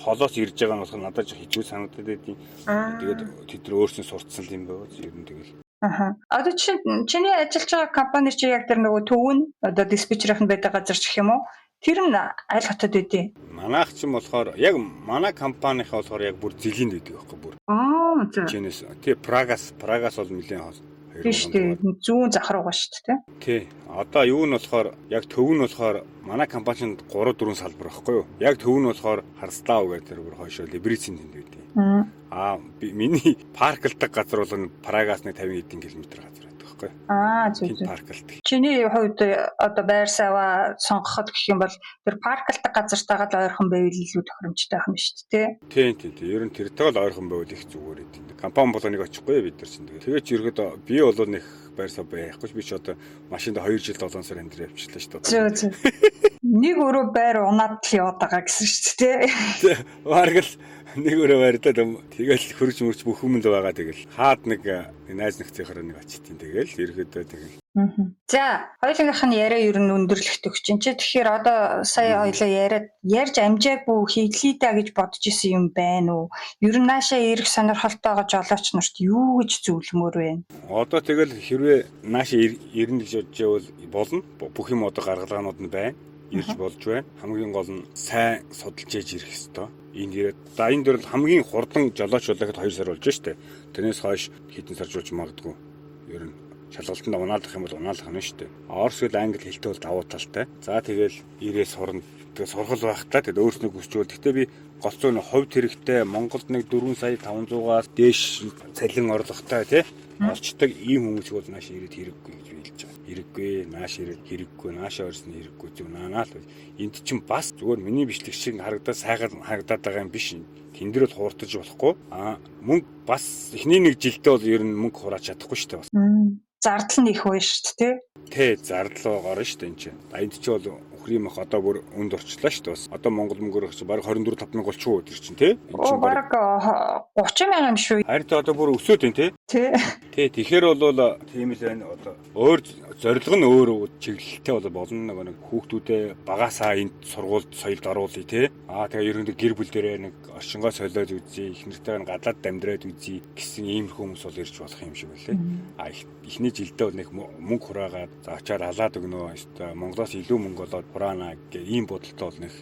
холоос ирж байгаа нь болохоор надад ч хэцүү санагдаад байдیں۔ Тэгээд тэд нар өөрсдөө сурцсан юм байна. Ер нь тэгэл. Аха. Одоо чиний ажиллаж байгаа компани чи яг тэр нөгөө төв нь одоо диспетчерийнх нь байдаг газар ч гэх юм уу? Тэр нь аль хотод байдیں۔ Манайх ч юм болохоор яг манай компанийнхаа болохоор яг бүр зэлийн байдаг байхгүй бүр. Аа за. Чинээс тий Прагас бол нэлээд хол. Тийм шүү дээ. Зүүн зах руугаа шүү дээ. Тий. Одоо юу нь болохоор яг төв нь болохоор манай компанид 3 4 салбар байхгүй юу? Яг төв нь болохоор Харслав гэдэг тэр бүр хойшоо Либрицийн тэнд байдیں۔ Аа би миний парклдаг газар бол Прагаас нэг 50 хэдэн километр газар байдаг байхгүй юу? Аа зөв зөв. Парклдаг. Чиний хувьд одоо байр саваа сонгоход гэх юм бол тэр парклдаг газартаагаа л ойрхон байвал илүү тохиромжтой байх нь шүү дээ. Тийм тийм тийм. Ер нь тэртэйг л ойрхон байвал их зүгээр гэдэг. Компани болгоныг очихгүй бид нар чинь. Тэгээд ч ерөөдөө би бол нэг байр сав байхгүй би ч одоо машинд 2 жил 7 сар амьдраа явчихлаа шүү дээ. Зөв зөв. Нэг өрөө байр унаад л яваад байгаа гэсэн шүү дээ. Бараг л нэг өрөө байр даа. Тэгэл хөрж мөрч бүх юм л байгаа тэгэл. Хаад нэг найз нөхцийнхаараа нэг очтیں۔ Тэгэл ерөөдөө тэгэл. За, хоёулынх нь яриа ер нь өндөрлөх төгч чинь. Тэгэхээр одоо сая хоёлаа яриад ярьж амжаагүй хийлээ да гэж бодож исэн юм байна уу? Ер нь наашаа ирэх сонирхолтой байгаа жолооч нарт юу гэж зөвлөмөр вэ? Одоо тэгэл хэрвээ наашаа ирнэ гэж бодож байвал болно. Бүх юм одоо гаргалгаанууд нь байна. Ирж болж байна. Хамгийн гол нь сайн судалж ээж ирэх ёстой. Энд ирээд за энэ дөрөл хамгийн хурдан жолооч болооход 2 сар болж штэ. Тэрнээс хойш хэдэн сар жуулж магадгүй. Ер нь шалгалтанд унаалах юм бол унаалах нь штэ. Орос хэл англи хэлтэй бол давуу талтай. За тэгэл ирээ сурна. Тэгээ сургал байхдаа тэгэл өөрснөө хүсчүүл. Гэтэ би голцоо нь хувьд хэрэгтэй Монголд нэг 4 сая 500-аас дээш цалин орлоготой тий олчдаг ийм хүмүүсийг бол нааш ирээд хэрэггүй гэж би хэлж байгаа. Хэрэггүй, нааш ирээд хэрэггүй, наашаа орсон хэрэггүй зүг наанаа л. Энд чинь бас зүгээр миний бичлэг шиг харагдаад сайхан харагдаад байгаа юм биш. Тэн дээр бол хууртаж болохгүй. Аа мөнгө бас эхний нэг жилдээ бол ер нь мөнгө хурааж чадахгүй шүү дээ бас. Зардал нь их байна шүү дээ, тий? Тэ, зардал гарна шүү дээ энэ чинь. Энд чи бол үхрийн мах одоо бүр үнд орчлоо шүү дээ бас. Одоо Монгол мөнгөөр чи бараг 24 5 мянга болчихоо өдөр чинь тий? Энд чинь бараг 30 мянга юм шүү. Харин тэ одоо бүр өсөөд байна тий? Тий. Тий, тэгэхээр бол тийм л байна. Одоо өөр зорилго нь өөр чиглэлтэй бол болно нэг нэг хүүхдүүдээ багасаа энд сургуульд соёлд оруулъя тий. Аа тэгээ ерөнхийдөө гэр бүл дээрээ нэг орчингоо солиод үзье, их нэртэйг нь гадаад амьдраад үзье гэсэн иймэрхүү хүмүүс бол ирж болох юм шиг байлээ. Аа эхний жилдээ бол нэг мөнгө хураагаад за очиад алаад өгнө. Өстой Монголоос илүү мөнгө олоод хураана гэх ийм бодолтой бол нэг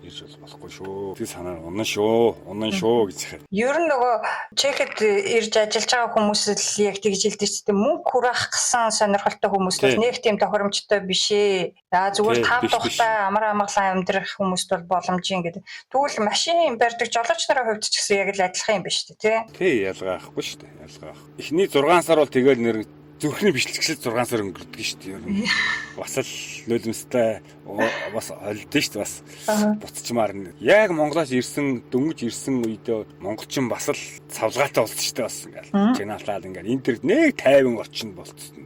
ирж болохгүй шүү. Тэр санаа унан шүү. Унан шүү гэж хэлээ. Ер нь нөгөө Чехэд ирж ажиллаж байгаа хүмүүс л яг тэгж хэлдэг ч тийм мөнгө хураах гэсэн сонирхолтой хүмүүс бол нэг тийм тохиромжтой биш ээ. За зүгээр тав тухтай амар амгалан амьдрах хүмүүст бол боломжийн гэдэг. Тэгвэл машин барьдаг жолооч нарын хувьд ч гэсэн яг л адилхан юм биш үү, тий? Тий, ялгаа ахгүй шүү дээ. Ялгаа. Эхний 6 сар бол тэгэл нэр зүрхний бичлэгшил 6 сар өнгөрдөг шүү дээ. Ер нь бас л нулимстай бас холдсон шүү дээ бас буцчмаар. Яг Монголоос ирсэн дөнгөж ирсэн үедээ монголчин бас л савлгаатай болсон шүү дээ бас ингээл чигнаалаад ингээл энэ төр нэг 50 орчинд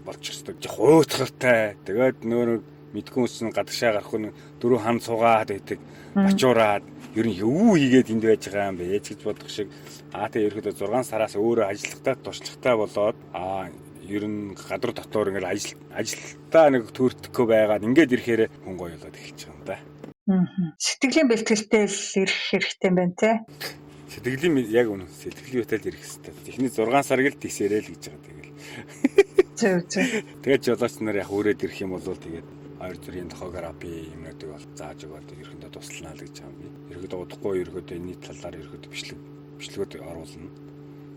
болчихсон. Хуйтгартай. Тэгээд нөр мэдгүй хүмүүс гадагшаа гарах нь дөрөв хан суугаад байдаг. Бачуураад ер нь юу хийгээд энд байж байгаа юм бэ гэж бодох шиг. Аа тэгээ ерөөдөө 6 сараас өөрөө ажиллахтаа туршлагатай болоод аа ер нь гадар дотор ингээл ажилтаа нэг төртөхгүй байгаад ингээд ирэхээр хүн гоё болоод эхэлж байгаа юм да. Сэтгэлийн бэлтгэлтэй л ирэх хэрэгтэй юм байна те. Сэтгэлийн яг үнэн сэтгэлийн бэлтгэлд ирэх хэрэгтэй. Эхний 6 сарыг л тийсээрэй л гэж байгаа тэгэл. Зөв зөв. Тэгээд жолооч нар яг үрээд ирэх юм бол тэгээд хоёр зүрийн тохиографи юмнуудыг бол зааж өгөөд ерөөндөө туслана л гэж байгаа юм би. Ерөөдөө удахгүй ерөөдөө энэний талаар ерөөдөө бичлэгүүд оруулна.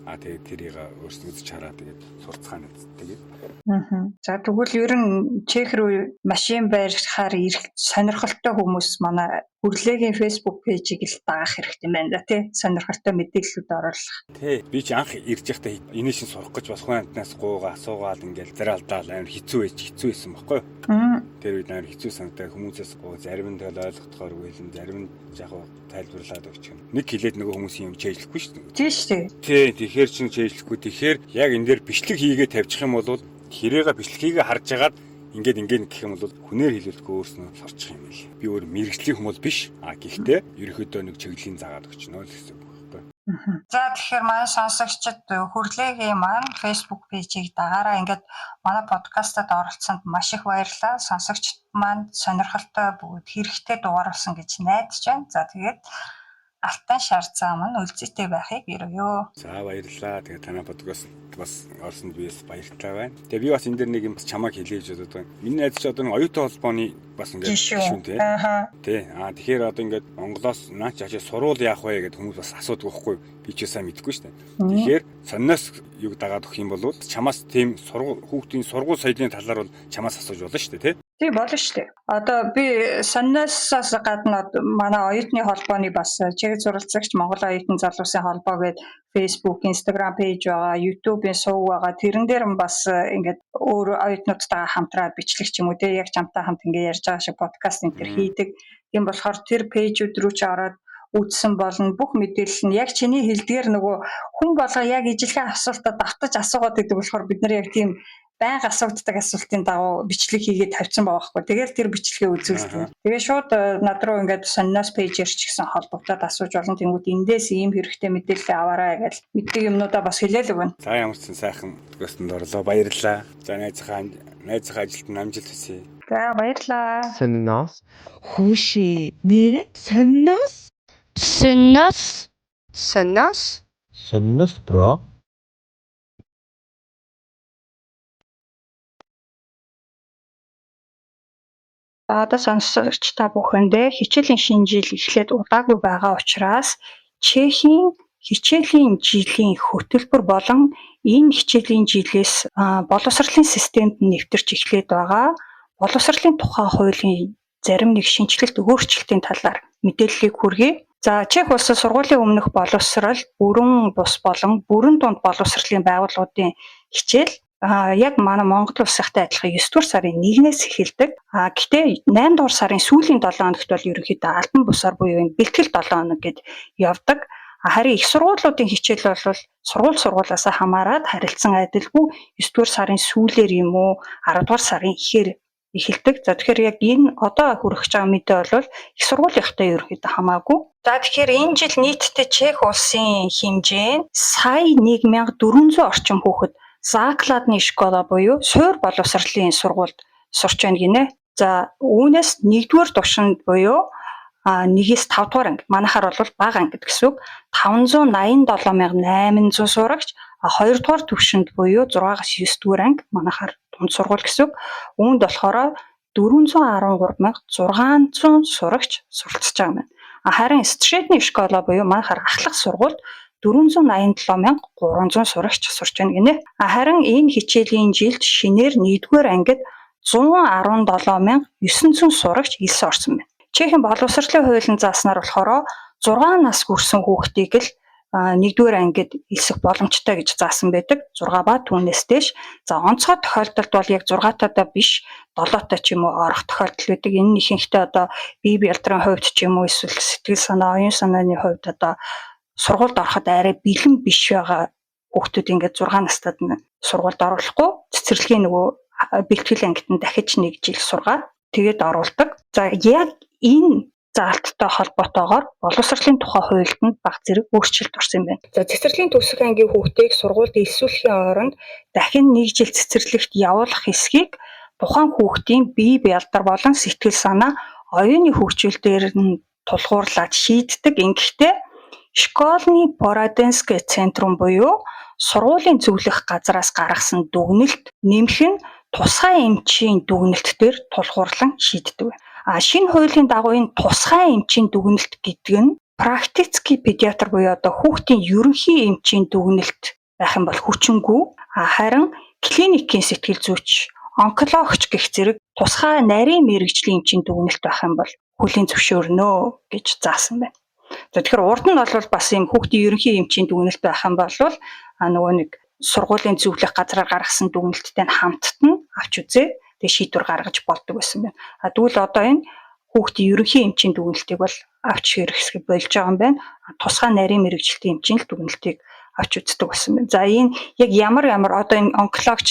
А тэгээд тэрийг өөрсдөө үзэж хараа тэгээд сурцгаана тэгээд. За тэгвэл ер нь Чех рүү машин барихаар ирэх сонирхолтой хүмүүс манай Хүрлээгийн Facebook пэйжийг л дагах хэрэгтэй байна да тий. Сонирхолтой мэдээллүүд оруулах. Тий. Би ч анх ирж байхдаа энэ шин сурах гэж бас хүн амтнаас гуугаа асуугаал ингээл заралдаал амар хэцүү байж хэцүү байсан байхгүй юу? Тэр үед амар хэцүү санагдаа хүмүүсээс гоо зарим нь тэгэл ойлгохдохоор хэлэн зарим нь яг тайлбарлаад өгч юм. Нэг хэлээд нөгөө хүмүүсийн юм чэйжлэхгүй шүү дээ. Тий шүү дээ. Тий, тэгэхээр чин чэйжлэхгүй. Тэгэхээр яг энэ дээр бичлэг хийгээ тавьчих юм бол хэрээгээ бичлэгийг харж агаад ингээд ингээд гэх юм бол хүнээр хэлүүлэхгүй өөрснөө сурчих юм байл. Би өөр мэрэгжлийн хүмүүс биш. А гэхдээ ерөнхийдөө нэг чиглэлийн заагаад өгчнө л гэсэн үг байхгүй. За тэгэхээр манай сонсогчид Хүрлээгийн маань Facebook пэйжийг дагаараа. Ингээд манай подкастад оролцсонд маш их баярлалаа. Сонсогчид маань сонирхолтой бөгөөд хэрэгтэй дугаар болсон гэж найдаж байна. За тэгээд Алтан шар зам нь үлзийтэй байхыг ерөөе. За баярлалаа. Тэгээ танай подкаст бас орсонд би бас баяртай байна. Тэгээ би бас энэ дээр нэг юм бас чамайг хэлье гэж бодод байна. Миний найз чи одоо нэг оюутан холбооны бас ингээд гишүүн тий. Ааха. Тий. Аа тэгэхээр одоо ингээд Монголоос наа чи ачаа сурвал яах вэ гэдээ хүмүүс бас асуудаг байхгүй. Би ч сайн мэдэхгүй шүү дээ. Тэгэхээр сониноос юг дагаад өгөх юм бол чамаас тийм сургууль хүүхдийн сургууль соёлын талаар бол чамаас асууж болно шүү дээ тий. Тийм болно шүү дээ. Одоо би сониноосоос гадна манай оюутны холбооны бас чиглэл суралцагч Монгол оюутан залуусын холбоо гээд Facebook, Instagram page байгаа, YouTube-ийн сувг байгаа. Тэрэн дээр нь бас ингээд өөр оюутнуудтайгаа хамтраад бичлэг ч юм уу те яг чамтай хамт ингээд ярьж байгаа шиг подкаст энэ төр хийдэг. Тийм болохоор тэр пэйжүүд рүү ч ороод үзсэн болно. Бүх мэдээлэл нь яг чиний хэлдгээр нөгөө хүн болго яг ижилхэн асуултаа давтаж асуугаад гэдэг болохоор бид нар яг тийм байнга асууддаг асуултын дагуу бичлэг хийгээд тавьсан байгаа байхгүй. Тэгэл тэр бичлэгээ үзүүлдэг. Тэгээ шууд над руу ингээд сониноос пэйжээр ч гэсэн холбогдоод асууж болно. Тэнгүүд эндээс ийм хэрэгтэй мэдээлэл аваарай гэж мэддэг юмнуудаа бас хэлээл өгнө. За ямар ч сан сайхан подкастэнд орлоо. Баярлалаа. За найзынхаа ажилд нь амжилт хүсье. За баярлалаа. Сониноос Хүүшээ нэрээ сониноос Сониноос Сониноос Сониноос bro. За одоо сонсогч та бүхэндээ хичээлийн шинэ жил эхлээд удаагүй байгаа учраас Чехийн хичээлийн жилийн хөтөлбөр болон энэ хичээлийн жилээс боловсролын системд нэвтэрч эхлээд байгаа боловсролын тухай хуулийн зарим нэг шинэчлэлт өөрчлөлтийн талаар мэдээллийг хүргэе. За Чех улсад сургуулийн өмнөх боловсрол, бүрэн бус болон бүрэн дунд боловсролын байгууллагуудын хичээл яг манай Монгол улсынхтай адилхан 9 дугаар сарын 1-ээс эхэлдэг. А гэтээ 8 дугаар сарын сүүлийн 7 хоногт бол ерөнхийдөө албан бусаар буюу энэ бэлтгэл 7 хоног гэд явдаг. Харин их сургуулиудын хичээл бол сургууль сургуулиасаа хамаарат харилцан адилгүй 9 дугаар сарын сүүлээр юм уу 10 дугаар сарын ихээр эхэлдэг. За тэгэхээр яг энэ одоо хүрэх гэж байгаа мэдээ бол их сургуулийнхтай ерөнхийдөө хамаагүй. За тэгэхээр энэ жил нийтдээ Чех улсын хэмжээ нь сая 1400 орчим хүүхэд Закладны школа буюу суур боловсролын сургуульд сурч байна гинэ. За үүнээс 1-р төвшөнд буюу 1-ээс 5 дугаар анги. Манайхаар бол бага анги гэсэн үг. 587,800 сурагч, 2 дугаар төвшөнд буюу 6-аас 9 дугаар анги манайхаар дунд сургууль гэсэн үг. Үүнд болохоор 413,600 сурагч суралцж байгаа юм байна. Харин Средний школа буюу манайхаар ахлах сургуульд 487,300 сурагч сурч байна гинэ. Харин энэ хичээлийн жилд шинээр 1-р ангид 117,900 сурагч элсэн орсон байна. Чехийн боловсролын хуулийн зааснаар болохоор 6 нас хүрсэн хүүхдийг л 1-р ангид элсэх боломжтой гэж заасан байдаг. 6 ба түүнээс дээш. За онцгой тохиолдолд бол яг 6-тайдаа биш 7-тай ч юм уу орох тохиолдол байдаг. Энэ нь ихэнхдээ одоо бие биелдрийн хувьд ч юм уу эсвэл сэтгэл санаа, оюун санааны хувьд одоо сургуульд ороход арай бэлэн биш байгаа хүүхдүүд ингээд 6 настад нь сургуульд оруулахгүй цэцэрлэгийн нөгөө бэлтгэл ангид нь дахиж нэг жил сургаад тэгээд оруулдаг. За яг энэ заалттай холбоотойгоор боловсролын тухай хуульд нь баг зэрэг өөрчлөлт орсон юм байна. За цэцэрлэгийн төгсөх ангийн хүүхдийг сургуульд элсүүлэхийн оронд дахин нэг жил цэцэрлэгт явуулах хэсгийг тухайн хүүхдийн бие бялдар болон сэтгэл санаа оюуны хөгжил дээр нь тулгуурлаад шийддэг. Ингэхдээ Школьный Бородинский центрум буюу сургуулийн зөвлөх газраас гаргасан дүгнэлт нэмэх нь тусгай эмчийн дүгнэлт дээр тулгуурлан шийддэг. А шинэ хуулийн дагуу энэ тусгай эмчийн дүгнэлт гэдэг нь практический педиатр буюу одоо хүүхдийн ерөнхий эмчийн дүгнэлт байх юм бол хүчингүй. А харин клиникийн сэтгэл зүйч, онкологч гэх зэрэг тусгай нарийн мэргэжлийн эмчийн дүгнэлт байх юм бол хүлээн зөвшөөрнө гэж заасан байна. За тэгэхээр урд нь бол бас ийм хүүхдийн ерөнхий эмчийн дүгнэлт байх юм бол нөгөө нэг сургуулийн зөвлөх газраар гаргасан дүгнэлттэй нь хамттан авч үзээ. Тэгээ шийдвэр гаргаж болдог байсан байна. А тэгвэл одоо энэ хүүхдийн ерөнхий эмчийн дүгнэлтийг бол авч хэрэгсэхийг болж байгаа юм байна. Тусгай нарийн мэргэжилтийн эмчийн л дүгнэлтийг авч үздэг болсон байна. За энэ яг ямар ямар одоо энэ онкологч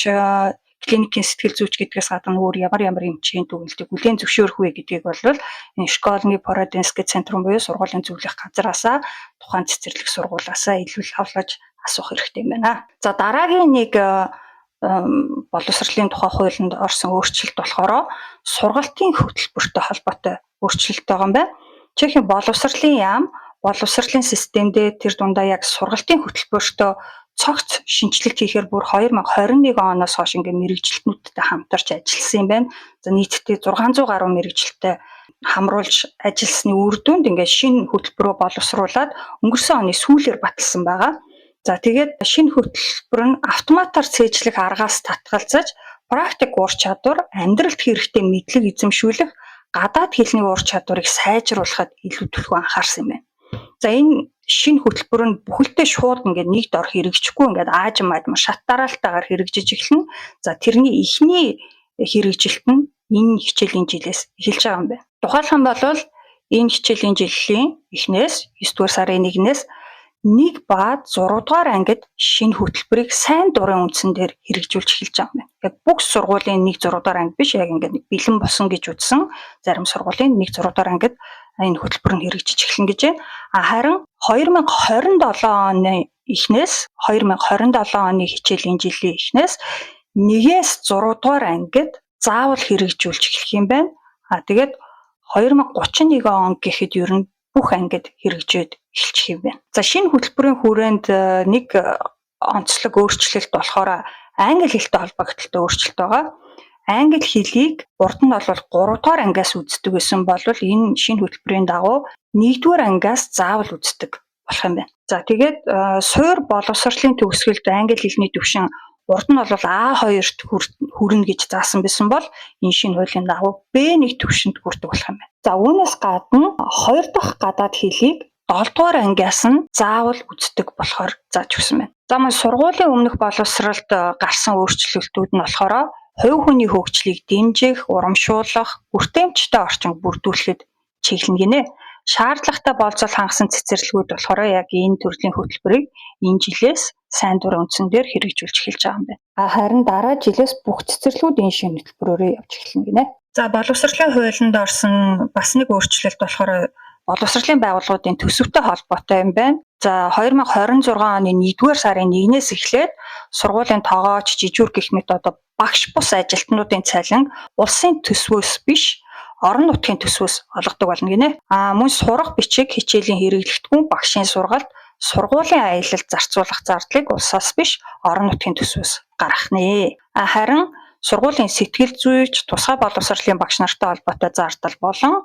клиникийн сэтгэл зүйч гэдгээс гадна өөр ямар ямар эмчийн дүгнэлтийг хүлээн зөвшөөрөх вэ гэдгийг бол энэ Школьный Породинский центрум буюу сургуулийн зөвлөх газраасаа тухайн цэцэрлэг сургуулиасаа илүү авлаж асуух хэрэгтэй юм байна. За дараагийн нэг боловсролын тухай хуулинд орсон өөрчлөлт болохоор сургалтын хөтөлбөртэй холбоотой өөрчлөлт байгаа юм байна. Чехийн боловсролын яам Боловсролын системдээ тэр дундаа яг сургалтын хөтөлбөртөө цогц шинэчлэлт хийхээр бүр 2021 оноос хойш ингээ мэргэжилтнүүдтэй хамтарч ажилласан юм байна. За нийтдээ 600 гаруй мэргэжилттэй хамруулж ажилласны үр дүнд ингээ шинэ хөтөлбөрөө боловсруулад өнгөрсөн оны сүүлээр баталсан байгаа. За тэгээд шинэ хөтөлбөр нь автоматар цээжлэх аргаас татгалзаж практик ур чадвар, амьдралд хэрэгтэй мэдлэг эзэмшүүлэх, гадаад хэлний ур чадварыг сайжруулахад илүү түлхүү анхаарсан юм байна. За энэ шинэ хөтөлбөр нь бүхэлдээ шууд ингээд нэгд ор хэрэгжихгүй ингээд аажим аажим шат дараалтайгаар хэрэгжиж эхэлнэ. За тэрний эхний хэрэгжилт нь энэ хичээлийн жилээс эхэлж байгаа юм байна. Тухайлах юм бол энэ хичээлийн жилийн эхнээс 9 дугаар сарын 1-ээс 1 ба 6 дугаар ангид шинэ хөтөлбөрийг сайн дурын үндсэн дээр хэрэгжүүлж эхэлж байгаа юм байна. Яг бүх сургуулийн 1 6 дугаар анги биш, яг ингээд нэг бэлэн босон гэж үзсэн зарим сургуулийн 1 6 дугаар ангид энэ хөтөлбөр нь хэрэгжиж эхэлнэ гэж байна. А харин 2027 оны эхнээс 2027 оны хичээлийн жилийн эхнээс 1-ээс 6 дугаар ангид заавал хэрэгжүүлж эхлэх юм байна. А тэгээд 2031 он гэхэд ер нь бүх ангид хэрэгжээд эхэлчих юм байна. За шинэ хөтөлбөрийн хүрээнд нэг онцлог өөрчлөлт болохоор англи хэлтэй холбогдлолтой өөрчлөлт байгаа. Англи хэлийг урд нь бол 3 дугаар ангиас үздэг байсан бол энэ шинэ хөтөлбөрийн дагуу 1 дугаар ангиас заавал үздэг болох юм байна. За тэгээд суур боловсролын төгсгөлд англи хэлний түвшин урд нь бол А2-т хүрнэ гэж заасан байсан бол энэ шинэ хуулийн дагуу Б1 түвшинд хүрдэг болох юм байна. За үүнээс гадна хоёр дахь гадаад хэлийг 7 дугаар ангиас нь заавал үздэг болохоор зааж өгсөн байна. За мөн сургуулийн өмнөх боловсролд гарсан өөрчлөлтүүд нь болохоор хувь хүний хөгжлийг дэмжих, урамшуулах, хүртээмжтэй орчин бүрдүүлэхэд чиглэнэ гинэ. Шаардлагатай болцол хангасан цэцэрлэгүүд болохоор яг энэ төрлийн хөтөлбөрийг энэ жилээс сайн дурын үндсэн дээр хэрэгжүүлж эхэлж байгаа юм байна. А харин дараа жилээс бүх цэцэрлэгүүд энэ шинэ хөтөлбөрөөрөө явж эхэлнэ гинэ. За боловсролын хуулинд орсон бас нэг өөрчлөлт болохоор боловсролын байгууллагуудын төсөвтэй холбоотой юм байна. За 2026 оны 1-р сарын 1-ээс эхлээд сургуулийн тогооч, жижүүр гэх мэт одоо багш бус ажилтнуудын цалин улсын төсвөөс биш орон нутгийн төсвөөс олгодог болно гинэ. А мөн сурах бичиг, хичээлийн хэрэглэгдэхүүн, багшийн сургалт, сургуулийн аялалд зарцуулах зардлыг улсаас биш орон нутгийн төсвөөс гаргах нэ. А харин сургуулийн сэтгэл зүйч, тусгай боловсролын багш нартай холбоотой зардал болон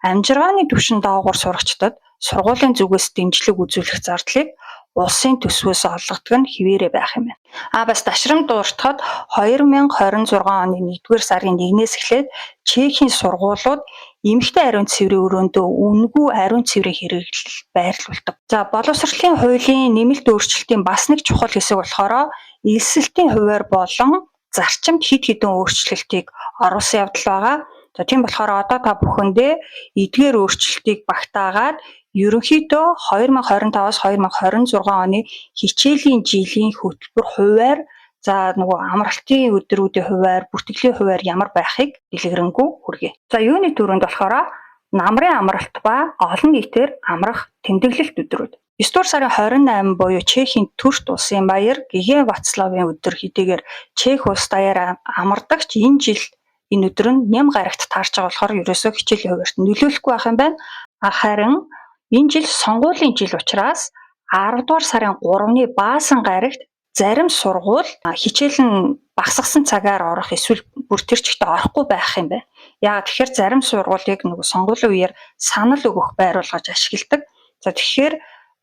амжиргааны түвшин доогуур сурагчдад сургуулийн зүгээс дэмжлэг үзүүлэх зардлыг улсын төсвөөс олгодог нь хэвээрээ байх юм байна. А бас дашрам дуртахад 2026 оны 1-р сарын 1-ээс эхлээд Чехийн сургуулиуд эмэгтэй ариун цэврийн өрөөндөө үнэгүй ариун цэврийн хэрэглэл байрлуулдаг. За боловсролын хуулийн нэмэлт өөрчлөлтийн бас нэг чухал хэсэг болохоор элсэлтийн хувиар болон зарчимд хэд хэдэн өөрчлөлтийг оруулсан явдал байгаа. За тийм болохоор одоо та бүхэндээ эдгээр өөрчлөлтийг багтаагаад ерөнхийдөө 2025-аас 2026 оны хичээлийн жилийн хөтөлбөр хувиар, за нөгөө амралтын өдрүүдийн хувиар, бүртгэлийн хувиар ямар байхыг дэлгэрэнгүй хүргэе. За юуны түрүүнд болохоор намрын амралт ба олон нийтээр амрах тэмдэглэлт өдрүүд. 9 дугаар сарын 28 буюу Чехийн төрт улсын баяр Гэгээн Вацлавын өдөр хэдийгээр Чех улс даяар амардагч энэ жил энэ өдөр нь ням гарагт таарч байгаа болохоор ерөөсөө хичээлийн хувиарт нөлөөлөхгүй байх юм байна. А харин энэ жил сонгуулийн жил учраас 10 дугаар сарын 3-ны баасан гарагт зарим сургууль хичээл нь багасгасан цагаар орох эсвэл бүр тэр чигтээ орохгүй байх юм байна. Яагаад тэгэхээр зарим сургуулийг нөгөө сонгуулийн үеэр санал өгөх байр болгож ашигладаг. За тэгэхээр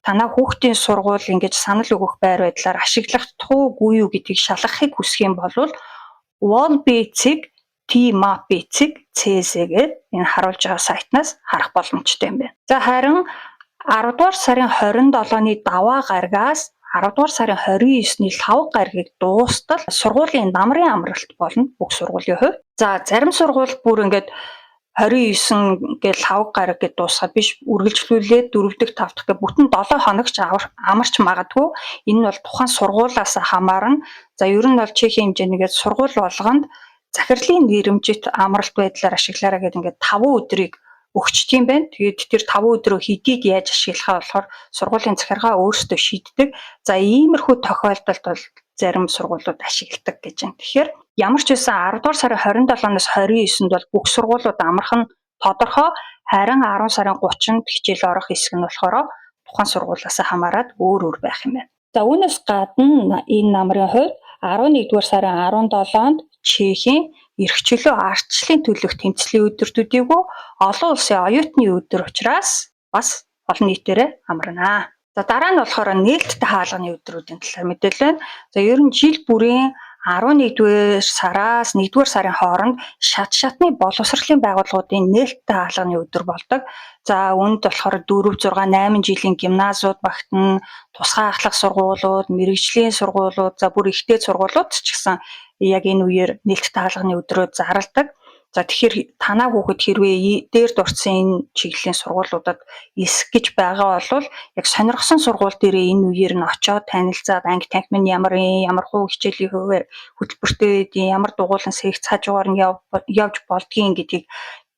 танай хүүхдийн сургууль ингэж санал өгөх байр байдлаар ашиглах туугүй юу гэдгийг шалгахыг хүсэх юм бол volby tmap.cz гээд энэ харуулж байгаа сайтнаас харах боломжтой юм байна. За харин 10 дугаар сарын 27-ны даваа гарагаас 10 дугаар сарын 29-ний лхагва гарагийг дуустал сургуулийн намрын амралт болно бүх сургуулийн хувьд. За зарим сургууль бүр ингээд 29 гээл лхагва гараг гэд дуусгаад биш, үргэлжлүүлээд 4 дахь 5 дахь гэх бүтэн 7 хоногч амарч магадгүй. Энэ нь бол тухайн сургуулиас хамаарна. За ер нь бол Чехийн хэмжээнийгээд сургууль болгонд захирлын нэрэмжит амралт байдлаар ашиглаарай гэдэг ингээд 5 өдрийг өгчдөг юм байна. Тэгээд тэр 5 өдрөө хэдийд яаж ашиглахаа болохоор сургуулийн захиргаа өөрсдөө шийддэг. За иймэрхүү тохиолдолд бол зарим сургуулиуд ашигладаг гэж байна. Тэгэхээр ямар ч байсан 10 дугаар сарын 27-наас 29-нд бол бүх сургуулиуд амрах нь тодорхой. Харин 10 сарын 30-нд хичээл орох хэсэг нь болохоор тухайн сургуулиас хамаарат өөр өөр байх юм байна. За үүнээс гадна энэ намрын хувьд 11-р сарын 17-нд Чехийн эрх чөлөө ардчлалын төлөх тэмцлийн өдөр төдийгүй олон улсын оюутны өдөр учраас бас олон нийтээрээ амарна. За дараа нь болохоор нээлттэй хаалганы өдрүүдийн талаар мэдээлэл байна. За ер нь жил бүрийн 11-р сараас 1-р сарын хооронд шат шатны боловсролын байгууллагуудын нээлттэй хаалганы өдөр болдог. За үүнд болохоор 4, 6, 8 жилийн гимназиуд багтана, тусгай ахлах сургуулиуд, мэргэжлийн сургуулиуд, за бүр ихтэй сургуулиуд ч гэсэн яг энэ үеэр нээлттэй хаалганы өдрөө зарладаг. За тэгэхээр танаа хүүхэд хэрвээ дээр дурдсан энэ чиглэлийн сургуулиудад элсэх гэж байгаа бол яг сонирхсон сургууль дээрээ энэ үеэр нь очиод танилцаад анги танхим нь ямар юм, ямар хуу хичээлийн хувиар хөтөлбөртэй байдгийг, ямар дугуйлан сэгц хажуугаар нь явж болдгийг гэдгийг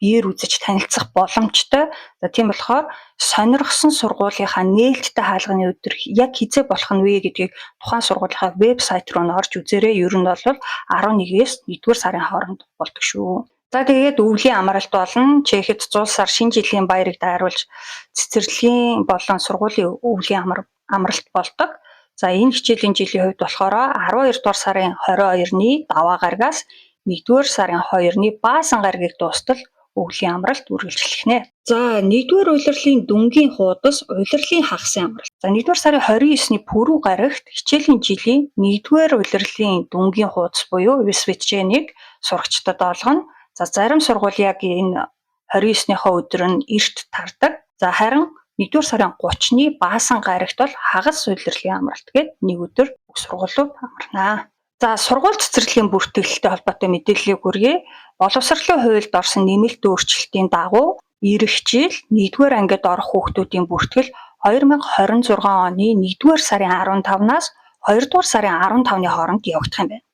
биеэр үзэж танилцах боломжтой. За тийм болохоор сонирхсон сургуулийнхаа нээлттэй хаалганы өдөр яг хэзээ болох нь вэ гэдгийг тухайн сургуулийнхаа вебсайт руу нь орж үзээрэй. Ер нь бол 11-ээс 1-р сарын хооронд болдог шүү. За тэгээд өвлийн амралт болно. Чехэд зул сар шинэ жилийн баярыг дайруулж цэцэрлэгийн болон сургуулийн өвлийн амралт болдог. За энэ хичээлийн жилийн хувьд болохоор 12 дугаар сарын 22-ны даваа гарагаас 1-р сарын 2-ны баасан гарагийг дуустал өвлийн амралт үргэлжлэх нэ. За 1-р улирлын дүнгийн хуудас улирлын хагасын амралт. За 1-р сарын 29-ний пүрэв гарагт хичээлийн жилийн 1-р улирлын дүнгийн хуудас буюу Висвичэнийг сурагчдад олгоно. За зарим сургууль яг энэ 29-ийнхоо өдөр нь эрт тардаг. За харин 1-р сарын 30-ны баасан гарагт бол хагас улирлын амралт гээд нэг өдөр бүх сургуулиуд амарна. За сургууль цэцэрлэгийн бүртгэлтэй холбоотой мэдээллийг хүргэе. Боловсролын хуульд орсон нэмэлт өөрчлөлтийн дагуу ирэх жил 1-р ангид орох хүүхдүүдийн бүртгэл 2026 оны 1-р сарын 15-наас 2-р сарын 15-ны хооронд явагдах юм байна.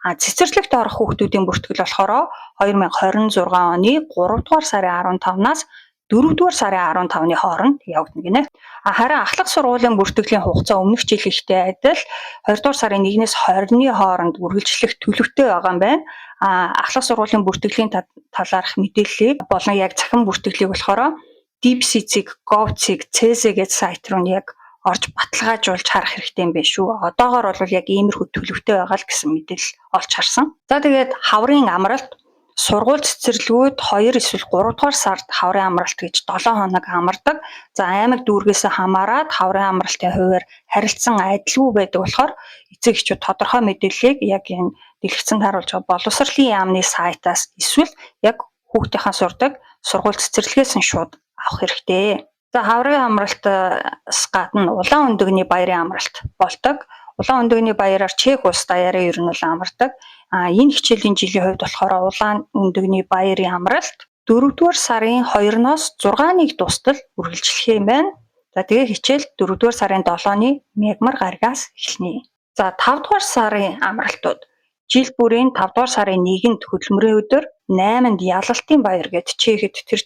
А цэцэрлэгт орох хүүхдүүдийн бүртгэл болохоор 2026 оны 3-р сарын 15-наас 4-р сарын 15-ны хооронд явагдана гинэ. А харин ахлах сургуулийн бүртгэлийн хугацаа өмнөх жилийнхтэй адил 2-р сарын 1-ээс 20-ны хооронд үргэлжлэх төлөвтэй байгаа юм байна. А ахлах сургуулийн бүртгэлийн талаарх мэдээллийг болон яг цахим бүртгэлийг болохоор dbc.gov.cz гэдэг сайт руу нь яг орж баталгаажуулж харах хэрэгтэй юм байна шүү. Одоогоор бол яг иймэрхүү төлөвтэй байгаа л гэсэн мэдээлэл олж харсан. За тэгээд хаврын амралт сургууль цэцэрлэгүүд 2 эсвэл 3 дугаар сард хаврын амралт гэж 7 хоног амардаг. За аймаг дүүргээс хамаарат хаврын амралтын хувиар харилцан адилгүй байдаг болохоор эцэг эхчүүд тодорхой мэдээллийг яг энэ дэлгэцэнд харуулж байгаа боловсролын яамны сайтаас эсвэл яг хүүхдийнхаа сурдаг сургууль цэцэрлэгээс нь шууд авах хэрэгтэй. За хаврын амралтаас гадна улаан өндөгний баярын амралт болдог. Улаан өндөгний баяраар Чех улс даяараа ер нь бол амардаг. А энэ хичээлийн жилийн хувьд болохоор улаан өндөгний баярын амралт 4-р сарын 2-ноос 6-ныг дуустал үргэлжлэх юм байна. За тэгээ хичээл 4-р сарын 7-ны мягмар гарагаас эхэлнэ. За 5-р сарын амралтууд жил бүрийн 5-р сарын 1-нд хөдөлмөрийн өдөр, 8-нд ялалтын баяр гээд Чехэд тэр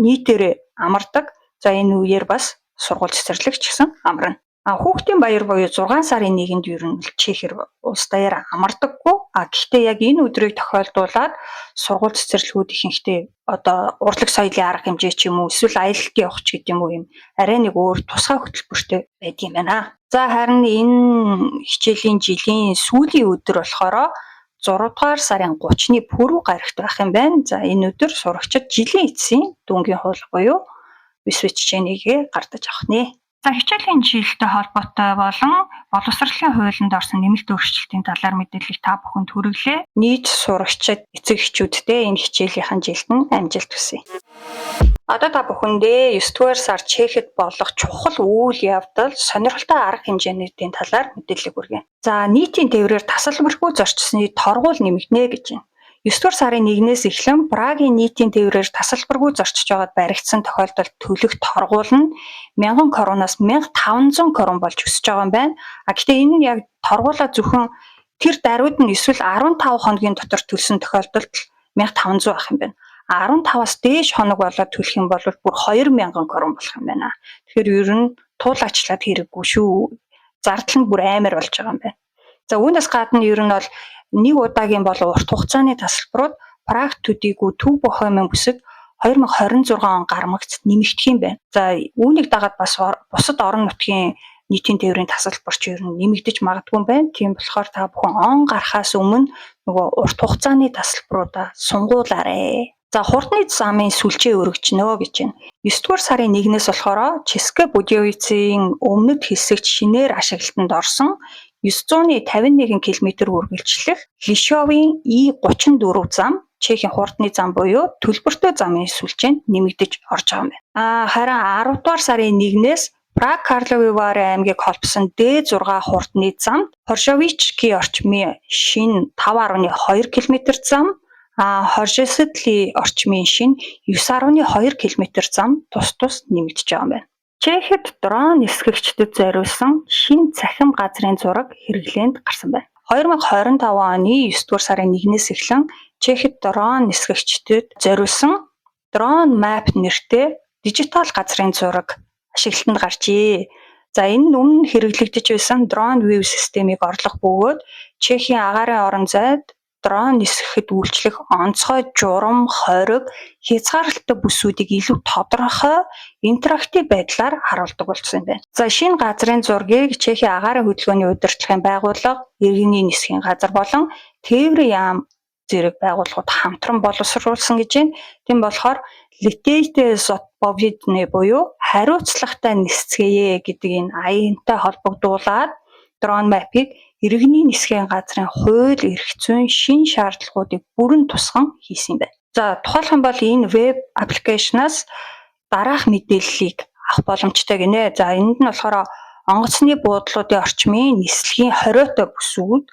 нийтээрээ амардаг. За энэ үеэр бас сургууль цэцэрлэг ч гэсэн амарна. А хүүхдийн баяр буюу 6 сарын 1-нд ер нь Чехэр улс даяар амардаггүй. А гэхдээ яг энэ өдрийг тохиолдуулаад сургууль цэцэрлэгүүд ихэнхдээ одоо урлаг соёлын арга хэмжээ ч юм уу эсвэл аялалд явах ч гэдэг юм уу юм арай нэг өөр тусгай хөтөлбөртэй байдаг юм байна. За харин энэ хичээлийн жилийн сүүлийн өдөр болохоор 6 дугаар сарын 30-ны пүрэв гарагт байх юм байна. За энэ өдөр сурагчид жилийн эцсийн дүнгийн хуулга буюу Висвиччэнийгээ гардаж авах нэ. За хичээлийн жилтэй холбоотой болон боловсролын хуулинд орсон нэмэлт өөрчлөлтийн талаар мэдээллийг та бүхэнд хүргэлээ. Нийт сурагчид, эцэг эхчүүддээ энэ хичээлийнхэн жилд нь амжилт хүсье. Одоо та бүхэндээ 9 дугаар сар Чехэд болох чухал үйл явдал, сонирхолтой арга хэмжээнүүдийн талаар мэдээллийг хүргье. За нийтийн тээврээр тасалбаргүй зорчсны торгуул нэмэгдэнэ гэж байна. 9 дугаар сарын 1-ээс эхлэн Прагийн нийтийн тээврээр тасалбаргүй зорчиж байгаад баригдсан тохиолдолд төлөх торгуул нь 1000 кроноос 1500 крон болж өсөж байгаа юм байна. А гэхдээ энэ нь яг торгуулаа зөвхөн тэр даруйд нь эсвэл 15 хоногийн дотор төлсөн тохиолдолд 1500 байх юм байна. 15-аас дээш хоног болоод төлөх юм бол бүр 2000 крон болох юм байна. Тэгэхээр ер нь туулаачлаад хэрэггүй шүү. Зардал нь бүр аймар болж байгаа юм байна. За үүнээс гадна ер нь бол нэг удаагийн бол урт хугацааны тасалбарууд Праг төдийгүй Төв Бохемын бүсэд 2026 он гармагц нэмэгдэх юм байна. За, үүнийг дагаад бас бусад орон нутгийн нийтийн тээврийн тасалбар ч ер нь нэмэгдэж магадгүй юм байна. Тийм болохоор та бүхэн он гарахаас өмнө нөгөө урт хугацааны тасалбаруудаа сунгуулаарэ. За, хурдны замын сүлжээ өргөжнө гэж байна. 9 дугаар сарын 1-ээс болохоор Ческе Будевицын өмнөд хэсэгт шинээр ашиглалтанд орсон 951 км үргэлжлэх Лишовын E34 зам Чехийн хурдны зам буюу төлбөртэй замын сүлжээнд нэмэгдэж орж байгаа юм байна. Харин 10 дугаар сарын 1-ээс Праг Карловы Вари аймгийг холбосон D6 хурдны замд Хоршовички орчмын шинэ 5.2 км зам, Хоржесдли орчмын шинэ 9.2 км зам тус тус нэмэгдэж байгаа юм байна. Чехэд дрон нисгэгчдэд зориулсан шинэ цахим газрын зураг хэрэглээнд гарсан байна. 2025 оны 9 дугаар сарын 1-ээс эхлэн Чехэд дрон нисгэгчдэд зориулсан Drone Map нэртэй дижитал газрын зураг ашиглалтанд гарчээ. За, энэ нь өмнө хэрэглэгдэж байсан Drone View системийг орлох бөгөөд Чехийн агаарын орон зайд дрон нисгэхэд үйлчлэх онцгой журам, хориг, хязгаарлалтай бүсүүдийг илүү тодорхой, интерактив байдлаар харуулдаг болсон юм байна. За, шинэ газрын зургийг Чехийн агаарын хөдөлгөөний удирдлагын байгууллага, иргэний нисхийн газар болон тээврийн яам зэрэг байгууллагууд хамтран боловсруулсан гэж байна. Тийм болохоор Летейте зодповидны буюу хариуцлагатай нисцгээе гэдэг энэ аянтай холбогдуулаад Drone Map-ыг иргэний нисхийн газрын хууль эрх зүйн шинэ шаардлагуудыг бүрэн тусган хийсэн юм байна. За, тухайлах юм бол энэ веб application аас дараах мэдээллийг авах боломжтой гинэ. За, энд нь болохоор онгоцны буудлуудын орчмын нислэгийн хориотой бүсүүд,